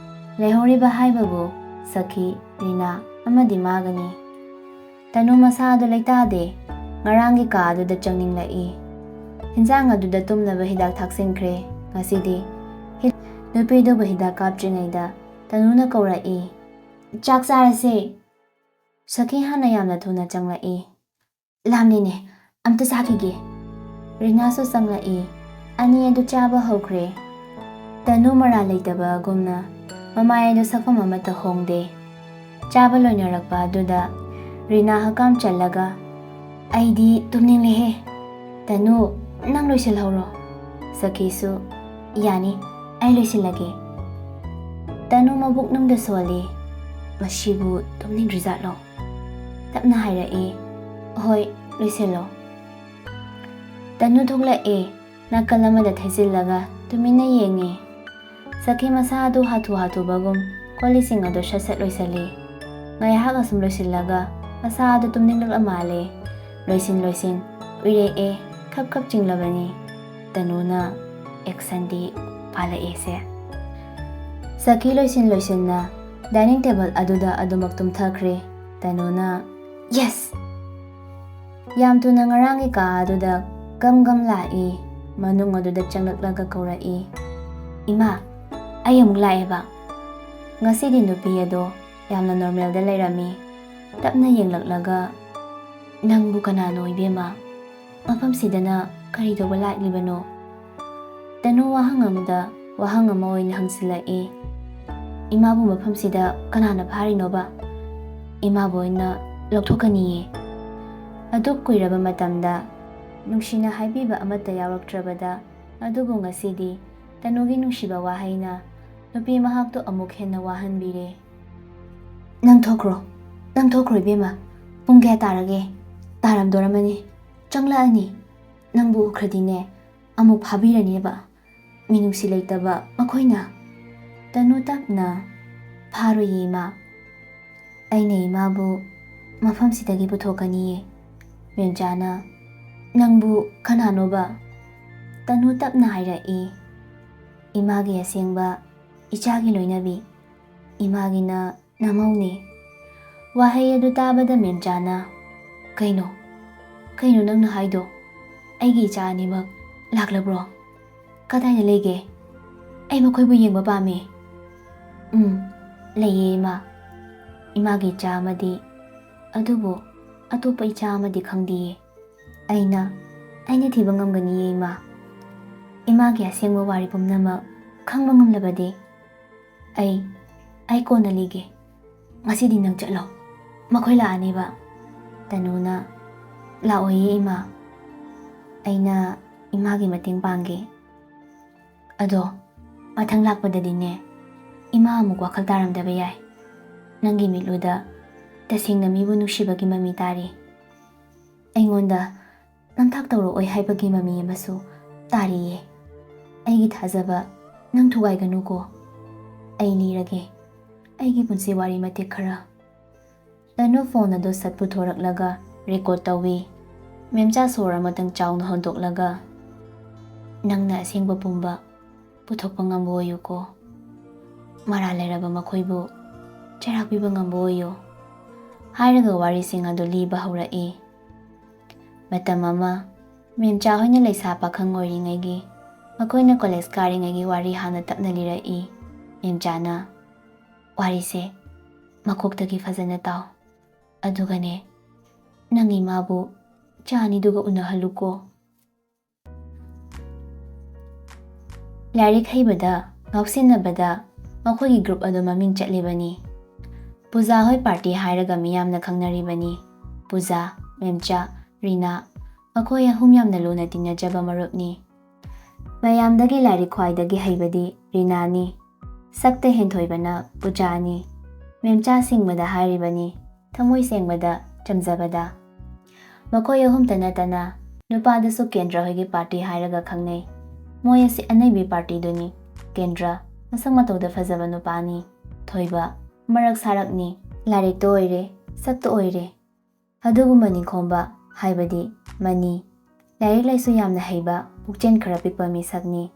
ꯂꯩꯍꯧꯔꯤꯕ ꯍꯥꯏꯕꯕꯨ ꯁꯈꯤ, ꯔꯤꯅꯥ ꯑꯃꯗꯤ ꯃꯥꯒꯅꯤ꯫ ꯇꯅꯨ ꯃꯁꯥ ꯑꯗꯨ ꯂꯩꯇꯥꯗꯦ꯫ ꯉꯔꯥꯡꯒꯤ ꯀꯥ ꯑꯗꯨꯗ ꯆꯪꯅꯤꯡꯂꯛꯏ꯫ ꯍꯤꯟꯖꯥꯡ ꯑꯗꯨꯗ ꯇꯨꯝꯅꯕ ꯍꯤꯗꯥꯛ ꯊꯥꯛꯆꯤꯟꯈ꯭ꯔꯦ꯫ ꯉꯁꯤꯗꯤ ꯍꯤ-, ꯅꯨꯄꯤꯗꯨꯕꯨ ꯍꯤꯗꯥꯛ ꯀꯥꯞꯇ꯭ꯔꯤꯉꯩꯗ ꯇꯅꯨꯅ ꯀꯧꯔꯛꯏ, "ꯆꯥꯛ ꯆꯥꯔꯁꯦ!" ꯁꯈꯤ ꯍꯥꯟꯅ ꯌꯥꯝꯅ ꯊꯨꯅ ꯆꯪꯂꯛꯏ꯫ "ꯂꯥꯝꯂꯤꯅꯦ, ꯑꯝꯇ ꯆꯥꯈꯤꯒꯦ꯫" ꯔꯤꯅꯥꯁꯨ ꯆꯪꯂꯛꯏ꯫ ꯑꯅꯤ ꯑꯗꯨ ꯆꯥꯕ ꯍꯧꯈ꯭ꯔꯦ꯫ ꯇꯅꯨ ꯃꯔꯥꯜ ꯂꯩꯇꯕꯒꯨꯝꯅ ꯃꯃꯥꯏ ꯑꯗꯨ ꯁꯛꯐꯝ ꯑꯃꯠꯇ ꯍꯣꯡꯗꯦ꯫ ꯆꯥꯕ ꯂꯣꯏꯅꯔꯛꯄ ꯑꯗꯨꯗ ꯔꯤꯅꯥ ꯍꯀꯥꯝ ꯆꯜꯂꯒ, "ꯑꯩꯗꯤ ꯇꯨꯝꯅꯤꯡꯂꯦꯍꯦ꯫ ꯇꯅꯨ, ꯅꯪ ꯂꯣꯏꯁꯤꯜꯍꯧꯔꯣ꯫" ꯁꯈꯤꯁꯨ, "ꯌꯥꯅꯤ, ꯑꯩ ꯂꯣꯏꯁꯤꯜꯂꯒꯦ꯫" ꯇꯅꯨ ꯃꯕꯨꯛꯅꯨꯡꯗ ꯁꯣꯜꯂꯤ꯫ "ꯃꯁꯤꯕꯨ ꯇꯨꯝꯅꯤꯡꯗ꯭ꯔꯤꯖꯥꯠꯂꯣ?" ꯇꯞꯅ ꯍꯥꯏꯔꯛꯏ, "ꯍꯣꯏ, ꯂꯣꯏꯁꯤꯜꯂꯣ꯫" ꯇꯅꯨ ꯊꯣꯛꯂꯛꯑꯦ꯫ ꯅꯥꯀꯜ ꯑꯃꯗ ꯊꯩꯖꯤꯜꯂꯒ ꯇꯨꯃꯤꯟꯅ ꯌꯦꯡꯉꯦ꯫ ꯁꯈꯤ ꯃꯁꯥ ꯑꯗꯨ ꯍꯥꯊꯨ ꯍꯥꯊꯨꯕꯒꯨꯝ ꯀꯣꯜꯂꯤꯛꯁꯤꯡ ꯑꯗꯨ ꯁꯠ ꯁꯠ ꯂꯣꯏꯁꯤꯜꯂꯤ꯫ ꯉꯥꯏꯍꯥꯛ ꯑꯁꯨꯝ ꯂꯣꯏꯁꯤꯜꯂꯒ ꯃꯁꯥ ꯑꯗꯨ ꯇꯨꯝꯅꯤꯡꯂꯛꯂ ꯃꯥꯜꯂꯦ꯫ ꯂꯣꯏꯁꯤꯟ ꯂꯣꯏꯁꯤꯟ ꯎꯏꯔꯛꯑꯦ, ꯈꯞ ꯈꯞ ꯆꯤꯡꯂꯕꯅꯤ꯫ ꯇꯅꯨꯅ ꯑꯦꯛꯁꯟꯗꯤ ꯄꯥꯜꯂꯛꯑꯦꯁꯦ꯫ ꯁꯈꯤ ꯂꯣꯏꯁꯤꯟ ꯂꯣꯏꯁꯤꯟꯅ ꯗꯥꯏꯅꯤꯡ ꯇꯦꯕꯜ ꯑꯗꯨꯗ ꯑꯗꯨꯃꯛ ꯇꯨꯝꯊꯈ꯭ꯔꯦ꯫ ꯇꯅꯨꯅ, "ꯌꯦꯁ!" ꯌꯥꯝ ꯊꯨꯅ ꯉꯔꯥꯡꯒꯤ ꯀꯥ ꯑꯗꯨꯗ ꯒꯝ ꯒꯝ ꯂꯥꯛꯏ꯫ ꯃꯅꯨꯡ ꯑꯗꯨꯗ ꯆꯪꯂꯛꯂꯒ ꯀꯧꯔꯛꯏ, "ꯏꯃꯥ, ꯑꯩ ꯑꯃꯨꯛ ꯂꯥꯛꯑꯦꯕ꯫" ꯉꯁꯤꯗꯤ ꯅꯨꯄꯤ ꯑꯗꯣ ꯌꯥꯝꯅ ꯅꯣꯔꯃꯦꯜꯗ ꯂꯩꯔꯝꯃꯤ꯫ ꯇꯞꯅ ꯌꯦꯡꯂꯛꯂꯒ, "ꯅꯪꯕꯨ ꯀꯅꯥꯅꯣ, ꯏꯕꯦꯝꯃ? ꯃꯐꯝꯁꯤꯗꯅ ꯀꯔꯤ ꯇꯧꯕ ꯂꯥꯛꯂꯤꯕꯅꯣ?" ꯇꯅꯨ ꯋꯥꯍꯪ ꯑꯃꯗ ꯋꯥꯍꯪ ꯑꯃ ꯑꯣꯏꯅ ꯍꯪꯖꯤꯜꯂꯛꯏ꯫ "ꯏꯃꯥꯕꯨ ꯃꯐꯝꯁꯤꯗ ꯀꯅꯥꯅ ꯐꯥꯔꯤꯅꯣꯕ? ꯏꯃꯥꯕꯨ ꯑꯣꯏꯅ ꯂꯧꯊꯣꯛꯀꯅꯤꯌꯦ꯫" ꯑꯗꯨꯛ ꯀꯨꯏꯔꯕ ꯃꯇꯝꯗ ꯅꯨꯡꯁꯤꯅ ꯍꯥꯏꯕꯤꯕ ꯑꯃꯠꯇ ꯌꯥꯎꯔꯛꯇ꯭ꯔꯕꯗ, ꯑꯗꯨꯕꯨ ꯉꯁꯤꯗꯤ ꯇꯅꯨꯒꯤ ꯅꯨꯡꯁꯤꯕ ꯋꯥꯍꯩꯅ ꯅꯨꯄꯤ ꯃꯍꯥꯛꯇꯨ ꯑꯃꯨꯛ ꯍꯦꯟꯅ ꯋꯥꯍꯟꯕꯤꯔꯦ꯫ "ꯅꯪ ꯊꯣꯛꯈ꯭ꯔꯣ, ꯅꯪ ꯊꯣꯛꯈ꯭ꯔꯣ ꯏꯕꯦꯝꯃ꯫ ꯄꯨꯡ ꯀꯌꯥ ꯇꯥꯔꯒꯦ? ꯇꯥꯔꯝꯗꯣꯔꯝꯃꯅꯤ꯫ ꯆꯪꯂꯛꯑꯅꯤ꯫ ꯅꯪꯕꯨ ꯎꯈ꯭ꯔꯗꯤꯅꯦ, ꯑꯃꯨꯛ ꯐꯥꯕꯤꯔꯅꯦꯕ꯫ ꯃꯤꯅꯨꯡꯁꯤ ꯂꯩꯇꯕ ꯃꯈꯣꯏꯅ꯫" "ꯇꯅꯨ, ꯇꯞꯅ ꯐꯥꯔꯣꯏꯌꯦ ꯏꯃꯥ꯫ ꯑꯩꯅ ꯏꯃꯥꯕꯨ ꯃꯐꯝꯁꯤꯗꯒꯤ ꯄꯨꯊꯣꯛꯀꯅꯤꯌꯦ꯫" ꯃꯦꯝꯆꯥꯅ, "ꯅꯪꯕꯨ ꯀꯅꯥꯅꯣꯕ?" ꯇꯅꯨ ꯇꯞꯅ ꯍꯥꯏꯔꯛꯏ, "ꯏꯃꯥꯒꯤ ꯑꯁꯦꯡꯕ ꯏꯆꯥꯒꯤ ꯂꯣꯏꯅꯕꯤ, ꯏꯃꯥꯒꯤꯅ ꯅꯃꯧꯅꯦ꯫" ꯋꯥꯍꯩ ꯑꯗꯨ ꯇꯥꯕꯗ ꯃꯦꯝꯆꯥꯅ, "ꯀꯩꯅꯣ? ꯀꯩꯅꯣ ꯅꯪꯅ ꯍꯥꯏꯗꯣ? ꯑꯩꯒꯤ ꯏꯆꯥ ꯑꯅꯤꯃꯛ ꯂꯥꯛꯂꯕ꯭ꯔꯣ? ꯀꯗꯥꯏꯗ ꯂꯩꯒꯦ? ꯑꯩ ꯃꯈꯣꯏꯕꯨ ꯌꯦꯡꯕ ꯄꯥꯝꯃꯤ꯫" "ꯎꯝ, ꯂꯩꯌꯦ ꯏꯃꯥ꯫ ꯏꯃꯥꯒꯤ ꯏꯆꯥ ꯑꯃꯗꯤ, ꯑꯗꯨꯕꯨ ꯑꯇꯣꯞꯄ ꯏꯆꯥ ꯑꯃꯗꯤ ꯈꯪꯗꯤꯌꯦ꯫ ꯑꯩꯅ, ꯑꯩꯅ ꯊꯤꯕ ꯉꯝꯒꯅꯤꯌꯦ ꯏꯃꯥ꯫ ꯏꯃꯥꯒꯤ ꯑꯁꯦꯡꯕ ꯋꯥꯔꯤ ꯄꯨꯝꯅꯃꯛ ꯈꯪꯕ ꯉꯝꯂꯕꯗꯤ ꯑꯩ, ꯑꯩ ꯀꯣꯟꯅ ꯂꯤꯒꯦ꯫ ꯉꯁꯤꯗꯤ ꯅꯪ ꯆꯠꯂꯣ꯫ ꯃꯈꯣꯏ ꯂꯥꯛꯑꯅꯦꯕ꯫" ꯇꯅꯨꯅ, "ꯂꯥꯛꯑꯣꯏꯌꯦ ꯏꯃꯥ꯫ ꯑꯩꯅ ꯏꯃꯥꯒꯤ ꯃꯇꯦꯡ ꯄꯥꯡꯒꯦ꯫ ꯑꯗꯣ ꯃꯊꯪ ꯂꯥꯛꯄꯗꯗꯤꯅꯦ, ꯏꯃꯥ ꯑꯃꯨꯛ ꯋꯥꯈꯜ ꯇꯥꯔꯝꯗꯕ ꯌꯥꯏ꯫ ꯅꯪꯒꯤ ꯃꯤꯠꯂꯨꯗ ꯇꯁꯦꯡꯅ ꯃꯤꯕꯨ ꯅꯨꯡꯁꯤꯕꯒꯤ ꯃꯃꯤ ꯇꯥꯔꯤ꯫ ꯑꯩꯉꯣꯟꯗ ꯅꯝꯊꯥꯛ ꯇꯧꯔꯛꯑꯣꯏ ꯍꯥꯏꯕꯒꯤ ꯃꯃꯤ ꯑꯃꯁꯨ ꯇꯥꯔꯤꯌꯦ꯫ ꯑꯩꯒꯤ ꯊꯥꯖꯕ ꯅꯪ ꯊꯨꯒꯥꯏꯒꯅꯨꯀꯣ꯫ ꯑꯩ ꯂꯤꯔꯒꯦ ꯑꯩꯒꯤ ꯄꯨꯟꯁꯤ ꯋꯥꯔꯤ ꯃꯇꯦꯛ ꯈꯔ꯫" ꯇꯅꯨ ꯐꯣꯟ ꯑꯗꯨ ꯁꯠ ꯄꯨꯊꯣꯔꯛꯂꯒ ꯔꯦꯀꯣꯔꯗ ꯇꯧꯏ꯫ ꯃꯦꯝꯆꯥ ꯁꯣꯔ ꯑꯃꯇꯪ ꯆꯥꯎꯅ ꯍꯣꯟꯗꯣꯛꯂꯒ, "ꯅꯪꯅ ꯑꯁꯦꯡꯕ ꯄꯨꯝꯕ ꯄꯨꯊꯣꯛꯄ ꯉꯝꯕ ꯑꯣꯏꯌꯨꯀꯣ꯫ ꯃꯔꯥꯜ ꯂꯩꯔꯕ ꯃꯈꯣꯏꯕꯨ ꯆꯩꯔꯥꯛ ꯄꯤꯕ ꯉꯝꯕ ꯑꯣꯏꯌꯨ꯫" ꯍꯥꯏꯔꯒ ꯋꯥꯔꯤꯁꯤꯡ ꯑꯗꯨ ꯂꯤꯕ ꯍꯧꯔꯛꯏ꯫ ꯃꯇꯝ ꯑꯃ ꯃꯦꯝꯆꯥ ꯍꯣꯏꯅ ꯂꯩꯁꯥ ꯄꯥꯈꯪ ꯑꯣꯏꯔꯤꯉꯩꯒꯤ, ꯃꯈꯣꯏꯅ ꯀꯣꯂꯦꯖ ꯀꯥꯔꯤꯉꯩꯒꯤ ꯋꯥꯔꯤ ꯍꯥꯟꯅ ꯇꯞꯅ ꯂꯤꯔꯛꯏ꯫ ꯃꯦꯝꯆꯥꯅ, "ꯋꯥꯔꯤꯁꯦ ꯃꯀꯣꯛꯇꯒꯤ ꯐꯖꯅ ꯇꯥꯎ꯫ ꯑꯗꯨꯒꯅꯦ, ꯅꯪ ꯏꯃꯥꯕꯨ ꯏꯆꯥ ꯑꯅꯤꯗꯨꯒ ꯎꯅꯍꯜꯂꯨꯀꯣ꯫" ꯂꯥꯏꯔꯤꯛ ꯍꯩꯕꯗ ꯉꯥꯎꯁꯤꯟꯅꯕꯗ ꯃꯈꯣꯏꯒꯤ ꯒ꯭ꯔꯨꯞ ꯑꯗꯨ ꯃꯃꯤꯡ ꯆꯠꯂꯤꯕꯅꯤ꯫ ꯄꯨꯖꯥ ꯍꯣꯏ ꯄꯥꯔꯇꯤ ꯍꯥꯏꯔꯒ ꯃꯤꯌꯥꯝꯅ ꯈꯪꯅꯔꯤꯕꯅꯤ꯫ ꯄꯨꯖꯥ, ꯃꯦꯝꯆꯥ, ꯔꯤꯅꯥ, ꯃꯈꯣꯏ ꯑꯍꯨꯝ ꯌꯥꯝꯅ ꯂꯨꯅ ꯇꯤꯟꯅꯖꯕ ꯃꯔꯨꯞꯅꯤ꯫ ꯃꯌꯥꯝꯗꯒꯤ ꯂꯥꯏꯔꯤꯛ ꯈ꯭ꯋꯥꯏꯗꯒꯤ ꯍꯩꯕꯗꯤ ꯔꯤꯅꯥꯅꯤ꯫ ꯁꯛꯇ ꯍꯦꯟꯊꯣꯏꯕꯅ ꯄꯨꯖꯥꯅꯤ꯫ ꯃꯦꯝꯆꯥ ꯁꯤꯡꯕꯗ ꯍꯥꯏꯔꯤꯕꯅꯤ, ꯊꯃꯣꯏ ꯁꯦꯡꯕꯗ, ꯆꯝꯖꯕꯗ꯫ ꯃꯈꯣꯏ ꯑꯍꯨꯝꯇ ꯅꯠꯇꯅ ꯅꯨꯄꯥꯗꯨꯁꯨ ꯀꯦꯟꯗ꯭ꯔ ꯍꯣꯏꯒꯤ ꯄꯥꯔꯇꯤ ꯍꯥꯏꯔꯒ ꯈꯪꯅꯩ꯫ ꯃꯣꯏ ꯑꯁꯤ ꯑꯅꯩꯕꯤ ꯄꯥꯔꯇꯤꯗꯨꯅꯤ꯫ ꯀꯦꯟꯗ꯭ꯔ ꯃꯁꯛ ꯃꯇꯧꯗ ꯐꯖꯕ ꯅꯨꯄꯥꯅꯤ꯫ ꯊꯣꯏꯕ ꯃꯔꯛ ꯁꯥꯔꯛꯅꯤ꯫ ꯂꯥꯏꯔꯤꯛꯇ ꯑꯣꯏꯔꯦ, ꯁꯛꯇ ꯑꯣꯏꯔꯦ, ꯑꯗꯨꯒꯨꯝꯕ ꯅꯤꯡꯈꯣꯝꯕ ꯍꯥꯏꯕꯗꯤ ꯃꯅꯤ꯫ ꯂꯥꯏꯔꯤꯛ ꯂꯥꯏꯁꯨ ꯌꯥꯝꯅ ꯍꯩꯕ, ꯄꯨꯛꯆꯦꯜ ꯈꯔ ꯄꯤꯛꯄ ꯃꯤꯁꯛꯅꯤ꯫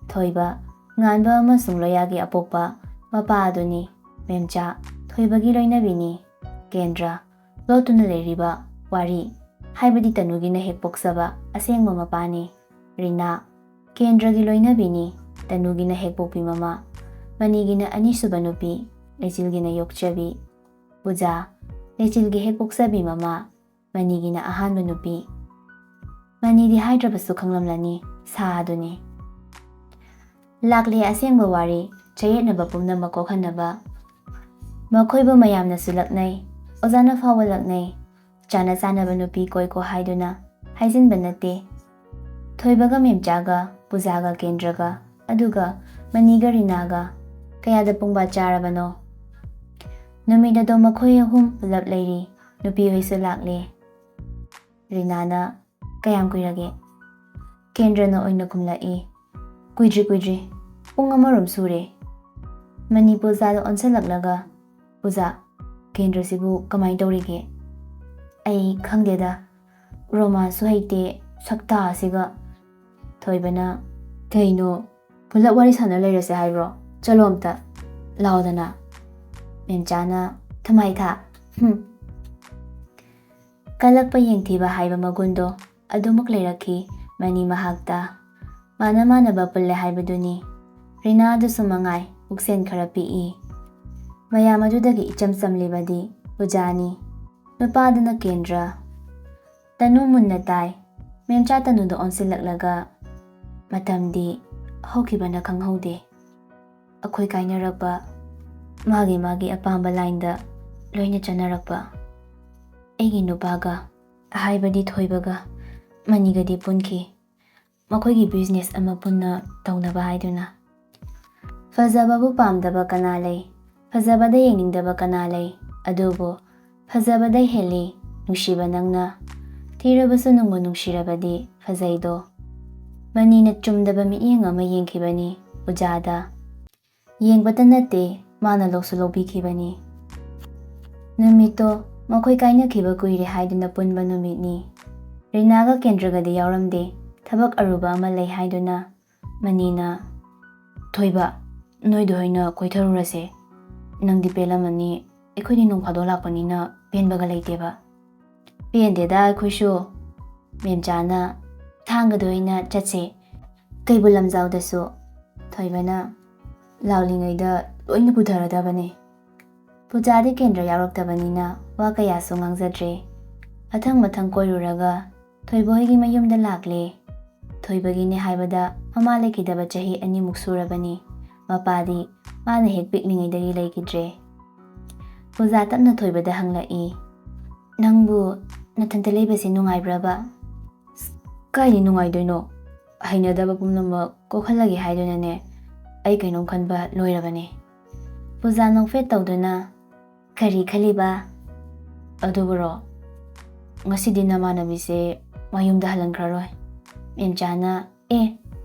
ꯊꯣꯏꯕ ꯉꯥꯟꯕ ꯑꯃꯁꯨꯡ ꯂꯣꯌꯥꯒꯤ ꯑꯄꯣꯛꯄ ꯃꯄꯥ ꯑꯗꯨꯅꯤ꯫ ꯃꯦꯝꯆꯥ ꯊꯣꯏꯕꯒꯤ ꯂꯣꯏꯅꯕꯤꯅꯤ꯫ ꯀꯦꯟꯗ꯭ꯔ ꯂꯣꯠꯇꯨꯅ ꯂꯩꯔꯤꯕ ꯋꯥꯔꯤ ꯍꯥꯏꯕꯗꯤ ꯇꯅꯨꯒꯤꯅ ꯍꯦꯛ ꯄꯣꯛꯆꯕ ꯑꯁꯦꯡꯕ ꯃꯄꯥꯅꯤ꯫ ꯔꯤꯅꯥ ꯀꯦꯟꯗ꯭ꯔꯒꯤ ꯂꯣꯏꯅꯕꯤꯅꯤ꯫ ꯇꯅꯨꯒꯤꯅ ꯍꯦꯛ ꯄꯣꯛꯄꯤ ꯃꯃꯥ, ꯃꯅꯤꯒꯤꯅ ꯑꯅꯤꯁꯨꯕ ꯅꯨꯄꯤ, ꯂꯩꯆꯤꯜꯒꯤꯅ ꯌꯣꯛꯆꯕꯤ꯫ ꯄꯨꯖꯥ ꯂꯩꯆꯤꯜꯒꯤ ꯍꯦꯛ ꯄꯣꯛꯆꯕꯤ ꯃꯃꯥ, ꯃꯅꯤꯒꯤꯅ ꯑꯍꯥꯟꯕ ꯅꯨꯄꯤ꯫ ꯃꯅꯤꯗꯤ ꯍꯥꯏꯗ꯭ꯔꯕꯁꯨ ꯈꯪꯂꯝꯂꯅꯤ, ꯁꯥ ꯑꯗꯨꯅꯤ꯫ ꯂꯥꯛꯂꯦ ꯑꯁꯦꯡꯕ ꯋꯥꯔꯤ, ꯆꯌꯦꯠꯅꯕ ꯄꯨꯝꯅꯃꯛ ꯀꯣꯛꯍꯟꯅꯕ꯫ ꯃꯈꯣꯏꯕꯨ ꯃꯌꯥꯝꯅꯁꯨ ꯂꯛꯅꯩ, ꯑꯣꯖꯥꯅ ꯐꯥꯎꯕ ꯂꯛꯅꯩ꯫ ꯆꯥꯅ ꯆꯥꯅꯕ ꯅꯨꯄꯤ ꯀꯣꯏꯀꯣ ꯍꯥꯏꯗꯨꯅ ꯍꯥꯏꯖꯤꯟꯕ ꯅꯠꯇꯦ꯫ ꯊꯣꯏꯕꯒ ꯃꯦꯝꯆꯥꯒ, ꯄꯨꯖꯥꯒ ꯀꯦꯟꯗ꯭ꯔꯒ, ꯑꯗꯨꯒ ꯃꯅꯤꯒ ꯔꯤꯅꯥꯒ ꯀꯌꯥꯗ ꯄꯨꯡꯕꯥ ꯆꯥꯔꯕꯅꯣ? ꯅꯨꯃꯤꯠ ꯑꯗꯣ ꯃꯈꯣꯏ ꯑꯍꯨꯝ ꯄꯨꯂꯞ ꯂꯩꯔꯤ꯫ ꯅꯨꯄꯤ ꯍꯣꯏꯁꯨ ꯂꯥꯛꯂꯦ꯫ ꯔꯤꯅꯥꯅ, "ꯀꯌꯥꯝ ꯀꯨꯏꯔꯒꯦ?" ꯀꯦꯟꯗ꯭ꯔꯅ ꯑꯣꯏꯅ ꯈꯨꯝꯂꯛꯏ, "ꯀꯨꯏꯗ꯭ꯔꯤ, ꯀꯨꯏꯗ꯭ꯔꯤ꯫ ꯄꯨꯡ ꯑꯃꯔꯣꯝ ꯁꯨꯔꯦ꯫" ꯃꯅꯤ ꯄꯨꯖꯥꯗ ꯑꯣꯟꯁꯤꯜꯂꯛꯂꯒ, "ꯄꯨꯖꯥ, ꯀꯦꯟꯗ꯭ꯔꯁꯤꯕꯨ ꯀꯃꯥꯏꯅ ꯇꯧꯔꯤꯒꯦ?" "ꯑꯩ ꯈꯪꯗꯦꯗ, ꯔꯣꯃꯥꯟꯁꯁꯨ ꯍꯩꯇꯦ, ꯁꯛꯇꯥ ꯑꯁꯤꯒ꯫" ꯊꯣꯏꯕꯅ, "ꯀꯩꯅꯣ, ꯄꯨꯂꯞ ꯋꯥꯔꯤ ꯁꯥꯟꯅ ꯂꯩꯔꯁꯦ ꯍꯥꯏꯕ꯭ꯔꯣ? ꯆꯠꯂꯣ ꯑꯝꯇ, ꯂꯥꯎꯗꯅ꯫" ꯃꯦꯝꯆꯥꯅ, "ꯊꯨꯃꯥꯏꯊꯥ, ꯍꯨꯝ꯫" ꯀꯜꯂꯛꯄ ꯌꯦꯡꯊꯤꯕ ꯍꯥꯏꯕ ꯃꯒꯨꯟꯗꯣ ꯑꯗꯨꯃꯛ ꯂꯩꯔꯛꯈꯤ ꯃꯅꯤ ꯃꯍꯥꯛꯇ꯫ ꯃꯥꯅ ꯃꯥꯟꯅꯕ ꯄꯨꯜꯂꯦ ꯍꯥꯏꯕꯗꯨꯅꯤ꯫ ꯔꯤꯅꯥꯗꯨꯁꯨ ꯃꯉꯥꯏ, ꯄꯨꯛꯆꯦꯜ ꯈꯔ ꯄꯤꯛꯏ꯫ ꯃꯌꯥꯝ ꯑꯗꯨꯗꯒꯤ ꯏꯆꯝ ꯆꯝꯂꯤꯕꯗꯤ ꯄꯨꯖꯥꯅꯤ꯫ ꯅꯨꯄꯥꯗꯨꯅ ꯀꯦꯟꯗ꯭ꯔ꯫ ꯇꯅꯨ ꯃꯨꯟꯅ ꯇꯥꯏ꯫ ꯃꯦꯝꯆꯥ ꯇꯅꯨꯗ ꯑꯣꯟꯁꯤꯜꯂꯛꯂꯒ, "ꯃꯇꯝꯗꯤ ꯍꯧꯈꯤꯕꯅ ꯈꯪꯍꯧꯗꯦ꯫ ꯑꯩꯈꯣꯏ ꯀꯥꯏꯅꯔꯛꯄ, ꯃꯥꯒꯤ ꯃꯥꯒꯤ ꯑꯄꯥꯝꯕ ꯂꯥꯏꯟꯗ ꯂꯣꯏꯅ ꯆꯠꯅꯔꯛꯄ꯫ ꯑꯩꯒꯤ ꯅꯨꯄꯥꯒ, ꯍꯥꯏꯕꯗꯤ ꯊꯣꯏꯕꯒ, ꯃꯅꯤꯒꯗꯤ ꯄꯨꯟꯈꯤ꯫ ꯃꯈꯣꯏꯒꯤ ꯕꯤꯖꯤꯅꯦꯁ ꯑꯃ ꯄꯨꯟꯅ ꯇꯧꯅꯕ ꯍꯥꯏꯗꯨꯅ꯫ ꯐꯖꯕꯕꯨ ꯄꯥꯝꯗꯕ ꯀꯅꯥ ꯂꯩ? ꯐꯖꯕꯗ ꯌꯦꯡꯅꯤꯡꯗꯕ ꯀꯅꯥ ꯂꯩ? ꯑꯗꯨꯕꯨ ꯐꯖꯕꯗ ꯍꯦꯜꯂꯤ ꯅꯨꯡꯁꯤꯕ ꯅꯪꯅ꯫ ꯊꯤꯔꯕꯁꯨ ꯅꯪꯕꯨ ꯅꯨꯡꯁꯤꯔꯕꯗꯤ ꯐꯖꯩꯗꯣ꯫ ꯃꯅꯤꯅ ꯆꯨꯝꯗꯕ ꯃꯤꯠꯌꯦꯡ ꯑꯃ ꯌꯦꯡꯈꯤꯕꯅꯤ ꯎꯖꯥꯗ꯫ ꯌꯦꯡꯕꯇ ꯅꯠꯇꯦ, ꯃꯥꯅ ꯂꯧꯁꯨ ꯂꯧꯕꯤꯈꯤꯕꯅꯤ꯫ ꯅꯨꯃꯤꯠꯇꯣ ꯃꯈꯣꯏ ꯀꯥꯏꯅꯈꯤꯕ ꯀꯨꯏꯔꯦ ꯍꯥꯏꯗꯨꯅ ꯄꯨꯟꯕ ꯅꯨꯃꯤꯠꯅꯤ꯫ ꯔꯤꯅꯥꯒ ꯀꯦꯟꯗ꯭ꯔꯒꯗꯤ ꯌꯥꯎꯔꯝꯗꯦ, ꯊꯕꯛ ꯑꯔꯨꯕ ꯑꯃ ꯂꯩ ꯍꯥꯏꯗꯨꯅ꯫ ꯃꯅꯤꯅ, "ꯊꯣꯏꯕ, ꯅꯣꯏꯗ ꯑꯣꯏꯅ ꯀꯣꯏꯊꯔꯨꯔꯁꯦ꯫ ꯅꯪꯗꯤ ꯄꯦꯜꯂꯝꯃꯅꯤ, ꯑꯩꯈꯣꯏꯗꯤ ꯅꯣꯡ ꯐꯥꯗꯣꯛ ꯂꯥꯛꯄꯅꯤꯅ ꯄꯦꯟꯕꯒ ꯂꯩꯇꯦꯕ꯫" "ꯄꯦꯟꯗꯦꯗ ꯑꯩꯈꯣꯏꯁꯨ꯫" ꯃꯦꯝꯆꯥꯅ, "ꯊꯥꯡꯒꯗ ꯑꯣꯏꯅ ꯆꯠꯁꯦ, ꯀꯩꯕꯨꯜ ꯂꯝꯖꯥꯎꯗꯁꯨ꯫" ꯊꯣꯏꯕꯅ, "ꯂꯥꯛꯂꯤꯉꯩꯗ ꯂꯣꯏꯅ ꯄꯨꯊꯔꯗꯕꯅꯦ꯫" ꯄꯨꯖꯥꯗꯤ ꯀꯦꯟꯗ꯭ꯔ ꯌꯥꯎꯔꯛꯇꯕꯅꯤꯅ ꯋꯥ ꯀꯌꯥꯁꯨ ꯉꯥꯡꯖꯗ꯭ꯔꯦ꯫ ꯑꯊꯪ ꯃꯊꯪ ꯀꯣꯏꯔꯨꯔꯒ ꯊꯣꯏꯕ ꯍꯣꯏꯒꯤ ꯃꯌꯨꯝꯗ ꯂꯥꯛꯂꯦ꯫ ꯊꯣꯏꯕꯒꯤꯅꯦ ꯍꯥꯏꯕꯗ ꯃꯃꯥ ꯂꯩꯈꯤꯗꯕ ꯆꯍꯤ ꯑꯅꯤꯃꯨꯛ ꯁꯨꯔꯕꯅꯤ꯫ ꯃꯄꯥꯗꯤ ꯃꯥꯅ ꯍꯦꯛ ꯄꯤꯛꯂꯤꯉꯩꯗꯒꯤ ꯂꯩꯈꯤꯗ꯭ꯔꯦ꯫ ꯄꯨꯖꯥ ꯇꯞꯅ ꯊꯣꯏꯕꯗ ꯍꯪꯂꯛꯏ, "ꯅꯪꯕꯨ ꯅꯊꯟꯇ ꯂꯩꯕꯁꯦ ꯅꯨꯡꯉꯥꯏꯕ꯭ꯔꯕ?" "ꯑꯁ, ꯀꯥꯏꯗꯩ ꯅꯨꯡꯉꯥꯏꯗꯣꯏꯅꯣ? ꯍꯩꯅꯗꯕ ꯄꯨꯝꯅꯃꯛ ꯀꯣꯛꯍꯜꯂꯒꯦ ꯍꯥꯏꯗꯨꯅꯅꯦ ꯑꯩ ꯀꯩꯅꯣꯝ ꯈꯟꯕ ꯂꯣꯏꯔꯕꯅꯦ꯫" ꯄꯨꯖꯥ ꯅꯣꯛꯐꯦꯠ ꯇꯧꯗꯨꯅ, "ꯀꯔꯤ ꯈꯜꯂꯤꯕ?" "ꯑꯗꯨꯕꯨꯔꯣ, ꯉꯁꯤꯗꯤ ꯅꯃꯥꯟꯅꯕꯤꯁꯦ ꯃꯌꯨꯝꯗ ꯍꯜꯍꯟꯈ꯭ꯔꯔꯣꯏ꯫" ꯃꯦꯝꯆꯥꯅ, "ꯑꯦ,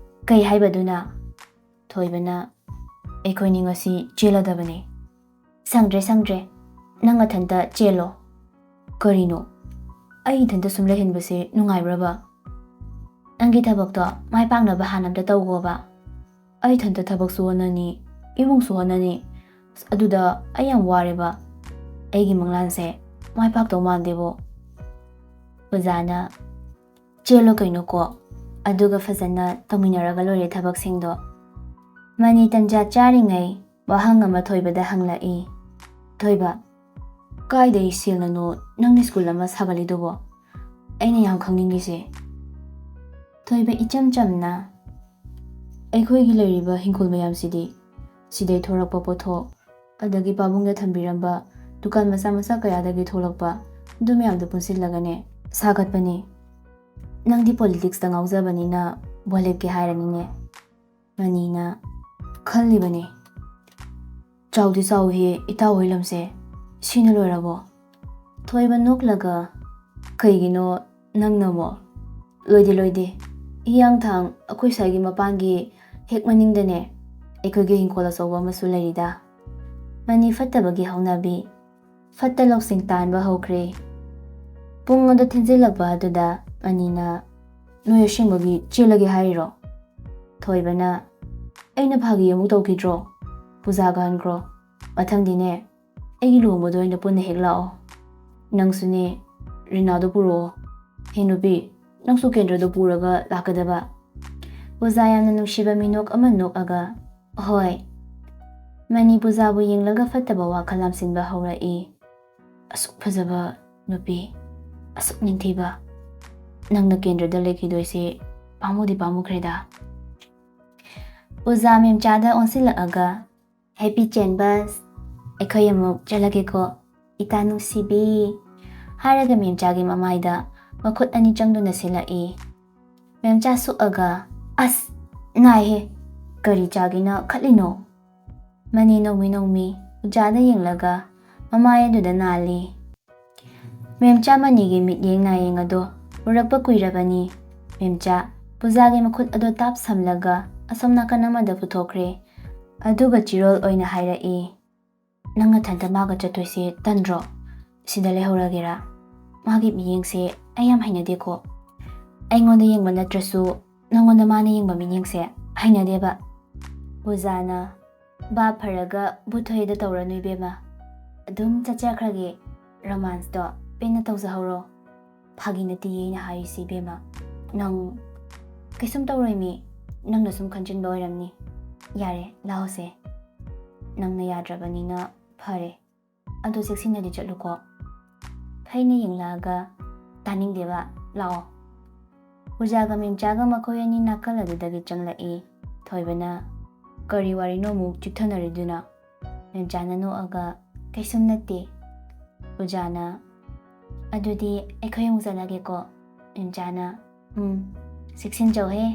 ꯀꯩ ꯍꯥꯏꯕꯗꯨꯅ?" ꯊꯣꯏꯕꯅ, "ꯑꯩꯈꯣꯏꯅꯤ ꯉꯁꯤ ꯆꯦꯜꯂꯗꯕꯅꯦ꯫" "ꯁꯪꯗ꯭ꯔꯦ, ꯁꯪꯗ꯭ꯔꯦ꯫ ꯅꯪ ꯃꯊꯟꯇ ꯆꯦꯜꯂꯣ꯫" "ꯀꯔꯤꯅꯣ? ꯑꯩ ꯏꯊꯟꯇ ꯁꯨꯝ ꯂꯩꯍꯟꯕꯁꯦ ꯅꯨꯡꯉꯥꯏꯕ꯭ꯔꯕ?" "ꯅꯪꯒꯤ ꯊꯕꯛꯇꯣ ꯃꯥꯏ ꯄꯥꯛꯅꯕ ꯍꯥꯟꯅ ꯑꯝꯇ ꯇꯧꯈꯣꯕ꯫" "ꯑꯩ ꯏꯊꯟꯇ ꯊꯕꯛꯁꯨ ꯍꯣꯠꯅꯅꯤ, ꯏꯃꯨꯡꯁꯨ ꯍꯣꯠꯅꯅꯤ꯫ ꯑꯁ, ꯑꯗꯨꯗ ꯑꯩ ꯌꯥꯝ ꯋꯥꯔꯦꯕ꯫ ꯑꯩꯒꯤ ꯃꯪꯂꯥꯟꯁꯦ ꯃꯥꯏ ꯄꯥꯛꯇꯧ ꯃꯥꯟꯗꯦꯕꯣ꯫" ꯑꯣꯖꯥꯅ, "ꯆꯦꯜꯂꯣ ꯀꯩꯅꯣ ꯀꯣ, ꯑꯗꯨꯒ ꯐꯖꯅ ꯇꯧꯃꯤꯟꯅꯔꯒ ꯂꯣꯏꯔꯦ ꯊꯕꯛꯁꯤꯡꯗꯣ꯫" ꯃꯅꯤ ꯇꯟꯖꯥ ꯆꯥꯔꯤꯉꯩ ꯋꯥꯍꯪ ꯑꯃ ꯊꯣꯏꯕꯗ ꯍꯪꯂꯛꯏ꯫ "ꯊꯣꯏꯕ, ꯀꯥꯏꯗꯩ ꯁꯦꯜꯅꯅꯣ ꯅꯪꯅ ꯁ꯭ꯀꯨꯜ ꯑꯃ ꯁꯥꯒꯠꯂꯤꯗꯨꯕꯣ? ꯑꯩꯅ ꯌꯥꯝ ꯈꯪꯅꯤꯡꯉꯤꯁꯦ꯫" ꯊꯣꯏꯕ ꯏꯆꯝ ꯆꯝꯅ, "ꯑꯩꯈꯣꯏꯒꯤ ꯂꯩꯔꯤꯕ ꯍꯤꯡꯈꯣꯜ ꯃꯌꯥꯝꯁꯤꯗꯤ ꯁꯤꯗꯩ ꯊꯣꯔꯛꯄ ꯄꯣꯠꯊꯣꯛ, ꯑꯗꯒꯤ ꯄꯥꯕꯨꯡꯅ ꯊꯝꯕꯤꯔꯝꯕ ꯗꯨꯀꯥꯟ ꯃꯆꯥ ꯃꯆꯥ ꯀꯌꯥꯗꯒꯤ ꯊꯣꯛꯂꯛꯄ, ꯑꯗꯨ ꯃꯌꯥꯝꯗꯣ ꯄꯨꯟꯁꯤꯜꯂꯒꯅꯦ ꯁꯥꯒꯠꯄꯅꯦ꯫ ꯅꯪꯗꯤ ꯄꯣꯂꯤꯇꯤꯛꯁꯇ ꯉꯥꯎꯖꯕꯅꯤꯅ ꯚꯣꯠ ꯂꯦꯞꯀꯦ ꯍꯥꯏꯔꯅꯤꯅꯦ꯫" ꯃꯅꯤꯅ, "ꯈꯜꯂꯤꯕꯅꯦ꯫" ꯆꯥꯎꯗꯤ ꯆꯥꯎꯍꯦ, ꯏꯇꯥꯎ ꯍꯣꯏ ꯂꯝꯁꯦ꯫ ꯁꯤꯅ ꯂꯣꯏꯔꯕꯣ? ꯊꯣꯏꯕ ꯅꯣꯛꯂꯒ, "ꯀꯩꯒꯤꯅꯣ ꯅꯪꯅ ꯑꯃꯨꯛ?" "ꯂꯣꯏꯗꯦ, ꯂꯣꯏꯗꯦ꯫ ꯍꯤꯌꯥꯡꯊꯥꯡ ꯑꯩꯈꯣꯏ ꯁ꯭ꯋꯥꯏꯒꯤ ꯃꯄꯥꯟꯒꯤ ꯍꯦꯛ ꯃꯅꯤꯡꯗꯅꯦ ꯑꯩꯈꯣꯏꯒꯤ ꯍꯤꯡꯈꯣꯜ ꯑꯆꯧꯕ ꯑꯃꯁꯨ ꯂꯩꯔꯤꯗ꯫" ꯃꯅꯤ ꯐꯠꯇꯕꯒꯤ ꯍꯧꯅꯕꯤ꯫ ꯐꯠꯇ ꯂꯧꯁꯤꯡ ꯇꯥꯟꯕ ꯍꯧꯈ꯭ꯔꯦ꯫ ꯄꯨꯡ ꯑꯗꯨ ꯊꯦꯡꯖꯤꯜꯂꯛꯄ ꯑꯗꯨꯗ ꯃꯅꯤꯅ, "ꯅꯣꯏ ꯑꯁꯦꯡꯕꯒꯤ ꯆꯦꯜꯂꯒꯦ ꯍꯥꯏꯔꯤꯔꯣ?" ꯊꯣꯏꯕꯅ, "ꯑꯩꯅ ꯐꯥꯒꯤ ꯑꯃꯨꯛ ꯇꯧꯈꯤꯗ꯭ꯔꯣ? ꯄꯨꯖꯥꯒ ꯍꯟꯈ꯭ꯔꯣ꯫ ꯃꯊꯪꯗꯤꯅꯦ, ꯑꯩꯒꯤ ꯂꯨꯍꯣꯡꯕꯗ ꯑꯣꯏꯅ ꯄꯨꯟꯅ ꯍꯦꯛ ꯂꯥꯛꯑꯣ꯫ ꯅꯪꯁꯨꯅꯦ, ꯔꯤꯅꯥꯗꯣ ꯄꯨꯔꯛꯑꯣ꯫ ꯍꯦ ꯅꯨꯄꯤ, ꯅꯪꯁꯨ ꯀꯦꯟꯗ꯭ꯔꯗꯣ ꯄꯨꯔꯒ ꯂꯥꯛꯀꯗꯕ꯫" ꯄꯨꯖꯥ ꯌꯥꯝꯅ ꯅꯨꯡꯁꯤꯕ ꯃꯤꯅꯣꯛ ꯑꯃ ꯅꯣꯛꯑꯒ, "ꯍꯣꯏ꯫" ꯃꯅꯤ ꯄꯨꯖꯥꯕꯨ ꯌꯦꯡꯂꯒ ꯐꯠꯇꯕ ꯋꯥꯈꯜ ꯂꯥꯝꯁꯤꯟꯕ ꯍꯧꯔꯛꯏ꯫ "ꯑꯁꯨꯛ ꯐꯖꯕ ꯅꯨꯄꯤ, ꯑꯁꯨꯛ ꯅꯤꯡꯊꯤꯕ, ꯅꯪꯅ ꯀꯦꯟꯗ꯭ꯔꯗ ꯂꯩꯈꯤꯗꯣꯏꯁꯦ ꯄꯥꯝꯃꯨꯗꯤ ꯄꯥꯝꯃꯨꯈ꯭ꯔꯦꯗ꯫" ꯄꯨꯖꯥ ꯃꯦꯝꯆꯥꯗ ꯑꯣꯟꯁꯤꯜꯂꯛꯑꯒ, "ꯍꯦꯄꯤ ꯆꯦꯟꯕꯁ, ꯑꯩꯈꯣꯏ ꯑꯃꯨꯛ ꯆꯠꯂꯒꯦꯀꯣ, ꯏꯇꯥ ꯅꯨꯡꯁꯤꯕꯤ," ꯍꯥꯏꯔꯒ ꯃꯦꯝꯆꯥꯒꯤ ꯃꯃꯥꯏꯗ ꯃꯈꯨꯠ ꯑꯅꯤ ꯆꯪꯗꯨꯅ ꯁꯤꯜꯂꯛꯏ꯫ ꯃꯦꯝꯆꯥ ꯁꯨꯛꯑꯒ, "ꯑꯁ, ꯅꯥꯏꯍꯦ, ꯀꯔꯤ ꯆꯥꯒꯦꯅ ꯈꯠꯂꯤꯅꯣ?" ꯃꯅꯤ ꯅꯣꯡꯃꯤ ꯅꯣꯡꯃꯤ ꯄꯨꯖꯥꯗ ꯌꯦꯡꯂꯒ ꯃꯃꯥꯏ ꯑꯗꯨꯗ ꯅꯥꯜꯂꯤ꯫ ꯃꯦꯝꯆꯥ ꯃꯅꯤꯒꯤ ꯃꯤꯠꯌꯦꯡ ꯅꯥꯌꯦꯡ ꯑꯗꯣ ꯎꯔꯛꯄ ꯀꯨꯏꯔꯕꯅꯤ꯫ ꯃꯦꯝꯆꯥ ꯄꯨꯖꯥꯒꯤ ꯃꯈꯨꯠ ꯑꯗꯣ ꯇꯥꯞ ꯁꯝꯂꯒ ꯑꯁꯣꯝ ꯅꯥꯀꯟ ꯑꯃꯗ ꯄꯨꯊꯣꯛꯈ꯭ꯔꯦ꯫ ꯑꯗꯨꯒ ꯆꯤꯔꯣꯜ ꯑꯣꯏꯅ ꯍꯥꯏꯔꯛꯏ, "ꯅꯪ ꯅꯊꯟꯇ ꯃꯥꯒ ꯆꯠꯇꯣꯏꯁꯦ ꯇꯟꯗ꯭ꯔꯣ? ꯁꯤꯗ ꯂꯩꯍꯧꯔꯒꯦꯔꯥ? ꯃꯥꯒꯤ ꯃꯤꯠꯌꯦꯡꯁꯦ ꯑꯩ ꯌꯥꯝ ꯍꯩꯅꯗꯦꯀꯣ꯫ ꯑꯩꯉꯣꯟꯗ ꯌꯦꯡꯕ ꯅꯠꯇ꯭ꯔꯁꯨ ꯅꯪꯉꯣꯟꯗ ꯃꯥꯅ ꯌꯦꯡꯕ ꯃꯤꯠꯌꯦꯡꯁꯦ ꯍꯩꯅꯗꯦꯕ꯫" ꯄꯨꯖꯥꯅ, "ꯚꯥꯞ ꯐꯔꯒ ꯚꯨꯠ ꯊꯣꯛꯑꯦꯗ ꯇꯧꯔꯅꯨ ꯏꯕꯦꯝꯃ꯫ ꯑꯗꯨꯝ ꯆꯠꯆꯈ꯭ꯔꯒꯦ꯫ ꯔꯣꯃꯥꯟꯁꯇꯣ ꯄꯦꯟꯅ ꯇꯧꯖꯍꯧꯔꯣ꯫" "ꯐꯥꯒꯤ ꯅꯠꯇꯤꯌꯦ ꯑꯩꯅ ꯍꯥꯏꯔꯤꯁꯤ ꯏꯕꯦꯝꯃ꯫ ꯅꯪ ꯀꯩꯁꯨꯝ ꯇꯧꯔꯣꯏꯃꯤ꯫ ꯅꯪꯅ ꯁꯨꯝ ꯈꯟꯖꯤꯟꯕ ꯑꯣꯏꯔꯝꯅꯤ꯫ ꯌꯥꯔꯦ, ꯂꯥꯛꯑꯣꯁꯦ꯫ ꯅꯪꯅ ꯌꯥꯗ꯭ꯔꯕꯅꯤꯅ ꯐꯔꯦ꯫ ꯑꯗꯣ ꯆꯦꯛꯁꯤꯟꯅꯗꯤ ꯆꯠꯂꯨꯀꯣ꯫" ꯐꯩꯅ ꯌꯦꯡꯂꯛꯑꯒ, "ꯇꯥꯅꯤꯡꯗꯦꯕ, ꯂꯥꯛꯑꯣ꯫" ꯄꯨꯖꯥꯒ ꯃꯦꯝꯆꯥꯒ ꯃꯈꯣꯏ ꯑꯅꯤ ꯅꯥꯀꯜ ꯑꯗꯨꯗꯒꯤ ꯆꯪꯂꯛꯏ꯫ ꯊꯣꯏꯕꯅ, "ꯀꯔꯤ ꯋꯥꯔꯤꯅꯣ ꯑꯃꯨꯛ ꯆꯤꯛꯊꯅꯔꯤꯗꯨꯅ?" ꯃꯦꯝꯆꯥꯅ ꯅꯣꯛꯑꯒ, "ꯀꯩꯁꯨꯝ ꯅꯠꯇꯦ꯫" ꯄꯨꯖꯥꯅ, "ꯑꯗꯨꯗꯤ ꯑꯩꯈꯣꯏ ꯑꯃꯨꯛ ꯆꯠꯂꯒꯦꯀꯣ꯫" ꯃꯦꯝꯆꯥꯅ, "ꯎꯝ, ꯆꯦꯛꯁꯤꯟꯖꯧꯍꯦ꯫"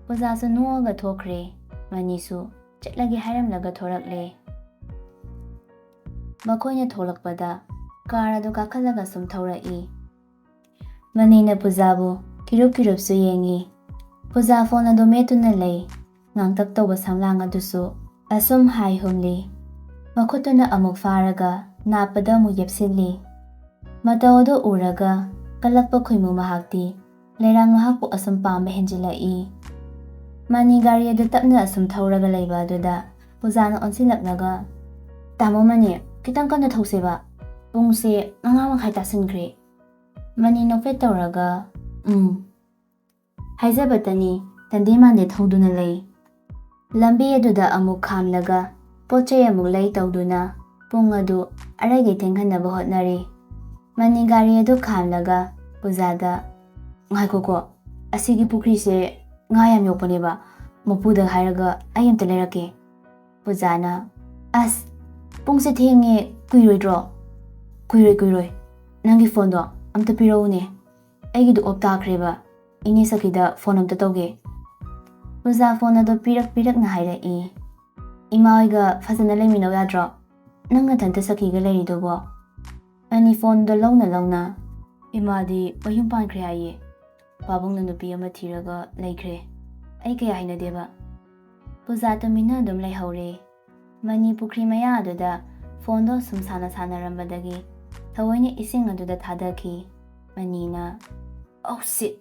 ꯄꯨꯖꯥꯁꯨ ꯅꯣꯛꯑꯒ ꯊꯣꯛꯈ꯭ꯔꯦ꯫ ꯃꯅꯤꯁꯨ ꯆꯠꯂꯒꯦ ꯍꯥꯏꯔꯝꯂꯒ ꯊꯣꯔꯛꯂꯦ꯫ ꯃꯈꯣꯏꯅ ꯊꯣꯛꯂꯛꯄꯗ ꯀꯥꯔ ꯑꯗꯨ ꯀꯥꯈꯠꯂꯒ ꯁꯨꯝ ꯊꯧꯔꯛꯏ꯫ ꯃꯅꯤꯅ ꯄꯨꯖꯥꯕꯨ ꯀꯤꯔꯨꯞ ꯀꯤꯔꯨꯞꯁꯨ ꯌꯦꯡꯉꯤ꯫ ꯄꯨꯖꯥ ꯐꯣꯟ ꯑꯗꯨ ꯃꯦꯠꯇꯨꯅ ꯂꯩ꯫ ꯉꯥꯡꯇꯛ ꯇꯧꯕ ꯁꯝꯂꯥꯡ ꯑꯗꯨꯁꯨ ꯑꯁꯨꯝ ꯍꯥꯏ ꯍꯨꯝꯂꯤ꯫ ꯃꯈꯨꯠꯇꯨꯅ ꯑꯃꯨꯛ ꯐꯥꯔꯒ ꯅꯥꯞꯄꯗ ꯑꯃꯨꯛ ꯌꯦꯞꯁꯤꯜꯂꯤ꯫ ꯃꯇꯧ ꯑꯗꯨ ꯎꯔꯒ ꯀꯜꯂꯛꯄ ꯈꯣꯏꯃꯨ ꯃꯍꯥꯛꯇꯤ ꯂꯩꯔꯥꯡ ꯃꯍꯥꯛꯄꯨ ꯑꯁꯨꯝ ꯄꯥꯝꯕ ꯍꯦꯟꯖꯤꯜꯂꯛꯏ꯫ ꯃꯅꯤ ꯒꯥꯔꯤ ꯑꯗꯨ ꯇꯞꯅ ꯑꯁꯨꯝ ꯊꯧꯔꯒ ꯂꯩꯕ ꯑꯗꯨꯗ ꯄꯨꯖꯥꯅ ꯑꯣꯟꯁꯤꯜꯂꯛꯂꯒ, "ꯇꯥꯃꯣ ꯃꯅꯤ, ꯈꯤꯇꯪ ꯀꯟꯅ ꯊꯧꯁꯦꯕ꯫ ꯄꯨꯡꯁꯦ ꯃꯉꯥ ꯃꯈꯥꯏ ꯇꯥꯁꯤꯟꯈ꯭ꯔꯦ꯫" ꯃꯅꯤ ꯅꯣꯛꯐꯦꯠ ꯇꯧꯔꯒ, "ꯎꯝ" ꯍꯥꯏꯖꯕꯇꯅꯤ, ꯇꯟꯗꯦ ꯃꯥꯟꯗꯦ ꯊꯧꯗꯨꯅ ꯂꯩ꯫ ꯂꯝꯕꯤ ꯑꯗꯨꯗ ꯑꯃꯨꯛ ꯈꯥꯝꯂꯒ ꯄꯣꯠ ꯆꯩ ꯑꯃꯨꯛ ꯂꯩ ꯇꯧꯗꯨꯅ ꯄꯨꯡ ꯑꯗꯨ ꯑꯔꯩꯒꯩ ꯊꯦꯡꯍꯟꯅꯕ ꯍꯣꯠꯅꯔꯤ꯫ ꯃꯅꯤ ꯒꯥꯔꯤ ꯑꯗꯨ ꯈꯥꯝꯂꯒ ꯄꯨꯖꯥꯗ, "ꯉꯥꯏꯈꯣꯀꯣ, ꯑꯁꯤꯒꯤ ꯄꯨꯈ꯭ꯔꯤꯁꯦ ꯉꯥ ꯌꯥꯝ ꯌꯣꯛꯄꯅꯦꯕ, ꯃꯄꯨꯗ ꯍꯥꯏꯔꯒ ꯑꯩ ꯑꯝꯇ ꯂꯩꯔꯛꯀꯦ꯫" ꯄꯨꯖꯥꯅ, "ꯑꯁ, ꯄꯨꯡꯁꯦ ꯊꯦꯡꯉꯦ, ꯀꯨꯏꯔꯣꯏꯗ꯭ꯔꯣ?" "ꯀꯨꯏꯔꯣꯏ, ꯀꯨꯏꯔꯣꯏ꯫ ꯅꯪꯒꯤ ꯐꯣꯟꯗꯣ ꯑꯝꯇ ꯄꯤꯔꯛꯎꯅꯦ, ꯑꯩꯒꯤꯗꯣ ꯑꯣꯞ ꯇꯥꯈ꯭ꯔꯦꯕ꯫ ꯏꯅꯦ ꯁꯈꯤꯗ ꯐꯣꯟ ꯑꯝꯇ ꯇꯧꯒꯦ꯫" ꯄꯨꯖꯥ ꯐꯣꯟ ꯑꯗꯣ ꯄꯤꯔꯛ ꯄꯤꯔꯛꯅ ꯍꯥꯏꯔꯛꯏ꯫ "ꯏꯃꯥ ꯍꯣꯏꯒ ꯐꯖꯅ ꯂꯩꯃꯤꯟꯅꯧ ꯌꯥꯗ꯭ꯔꯣ? ꯅꯪ ꯅꯊꯟꯇ ꯁꯈꯤꯒ ꯂꯩꯔꯤꯗꯨꯕꯣ?" ꯃꯅꯤ ꯐꯣꯟꯗꯣ ꯂꯧꯅ ꯂꯧꯅ, "ꯏꯃꯥꯗꯤ ꯃꯌꯨꯝ ꯄꯥꯟꯈ꯭ꯔꯦ ꯍꯥꯏꯌꯦ꯫ ꯄꯥꯕꯨꯡꯅ ꯅꯨꯄꯤ ꯑꯃ ꯊꯤꯔꯒ ꯂꯩꯈ꯭ꯔꯦ꯫ ꯑꯩ ꯀꯌꯥ ꯍꯩꯅꯗꯦꯕ꯫" ꯄꯨꯖꯥ ꯇꯨꯃꯤꯟꯅ ꯑꯗꯨꯝ ꯂꯩꯍꯧꯔꯦ꯫ ꯃꯅꯤ ꯄꯨꯈ꯭ꯔꯤ ꯃꯌꯥ ꯑꯗꯨꯗ ꯐꯣꯟꯗꯣ ꯁꯨꯝ ꯁꯥꯟꯅ ꯁꯥꯟꯅꯔꯝꯕꯗꯒꯤ ꯊꯑꯣꯏꯅ ꯏꯁꯤꯡ ꯑꯗꯨꯗ ꯊꯥꯗꯈꯤ꯫ ꯃꯅꯤꯅ, "Oh shit!"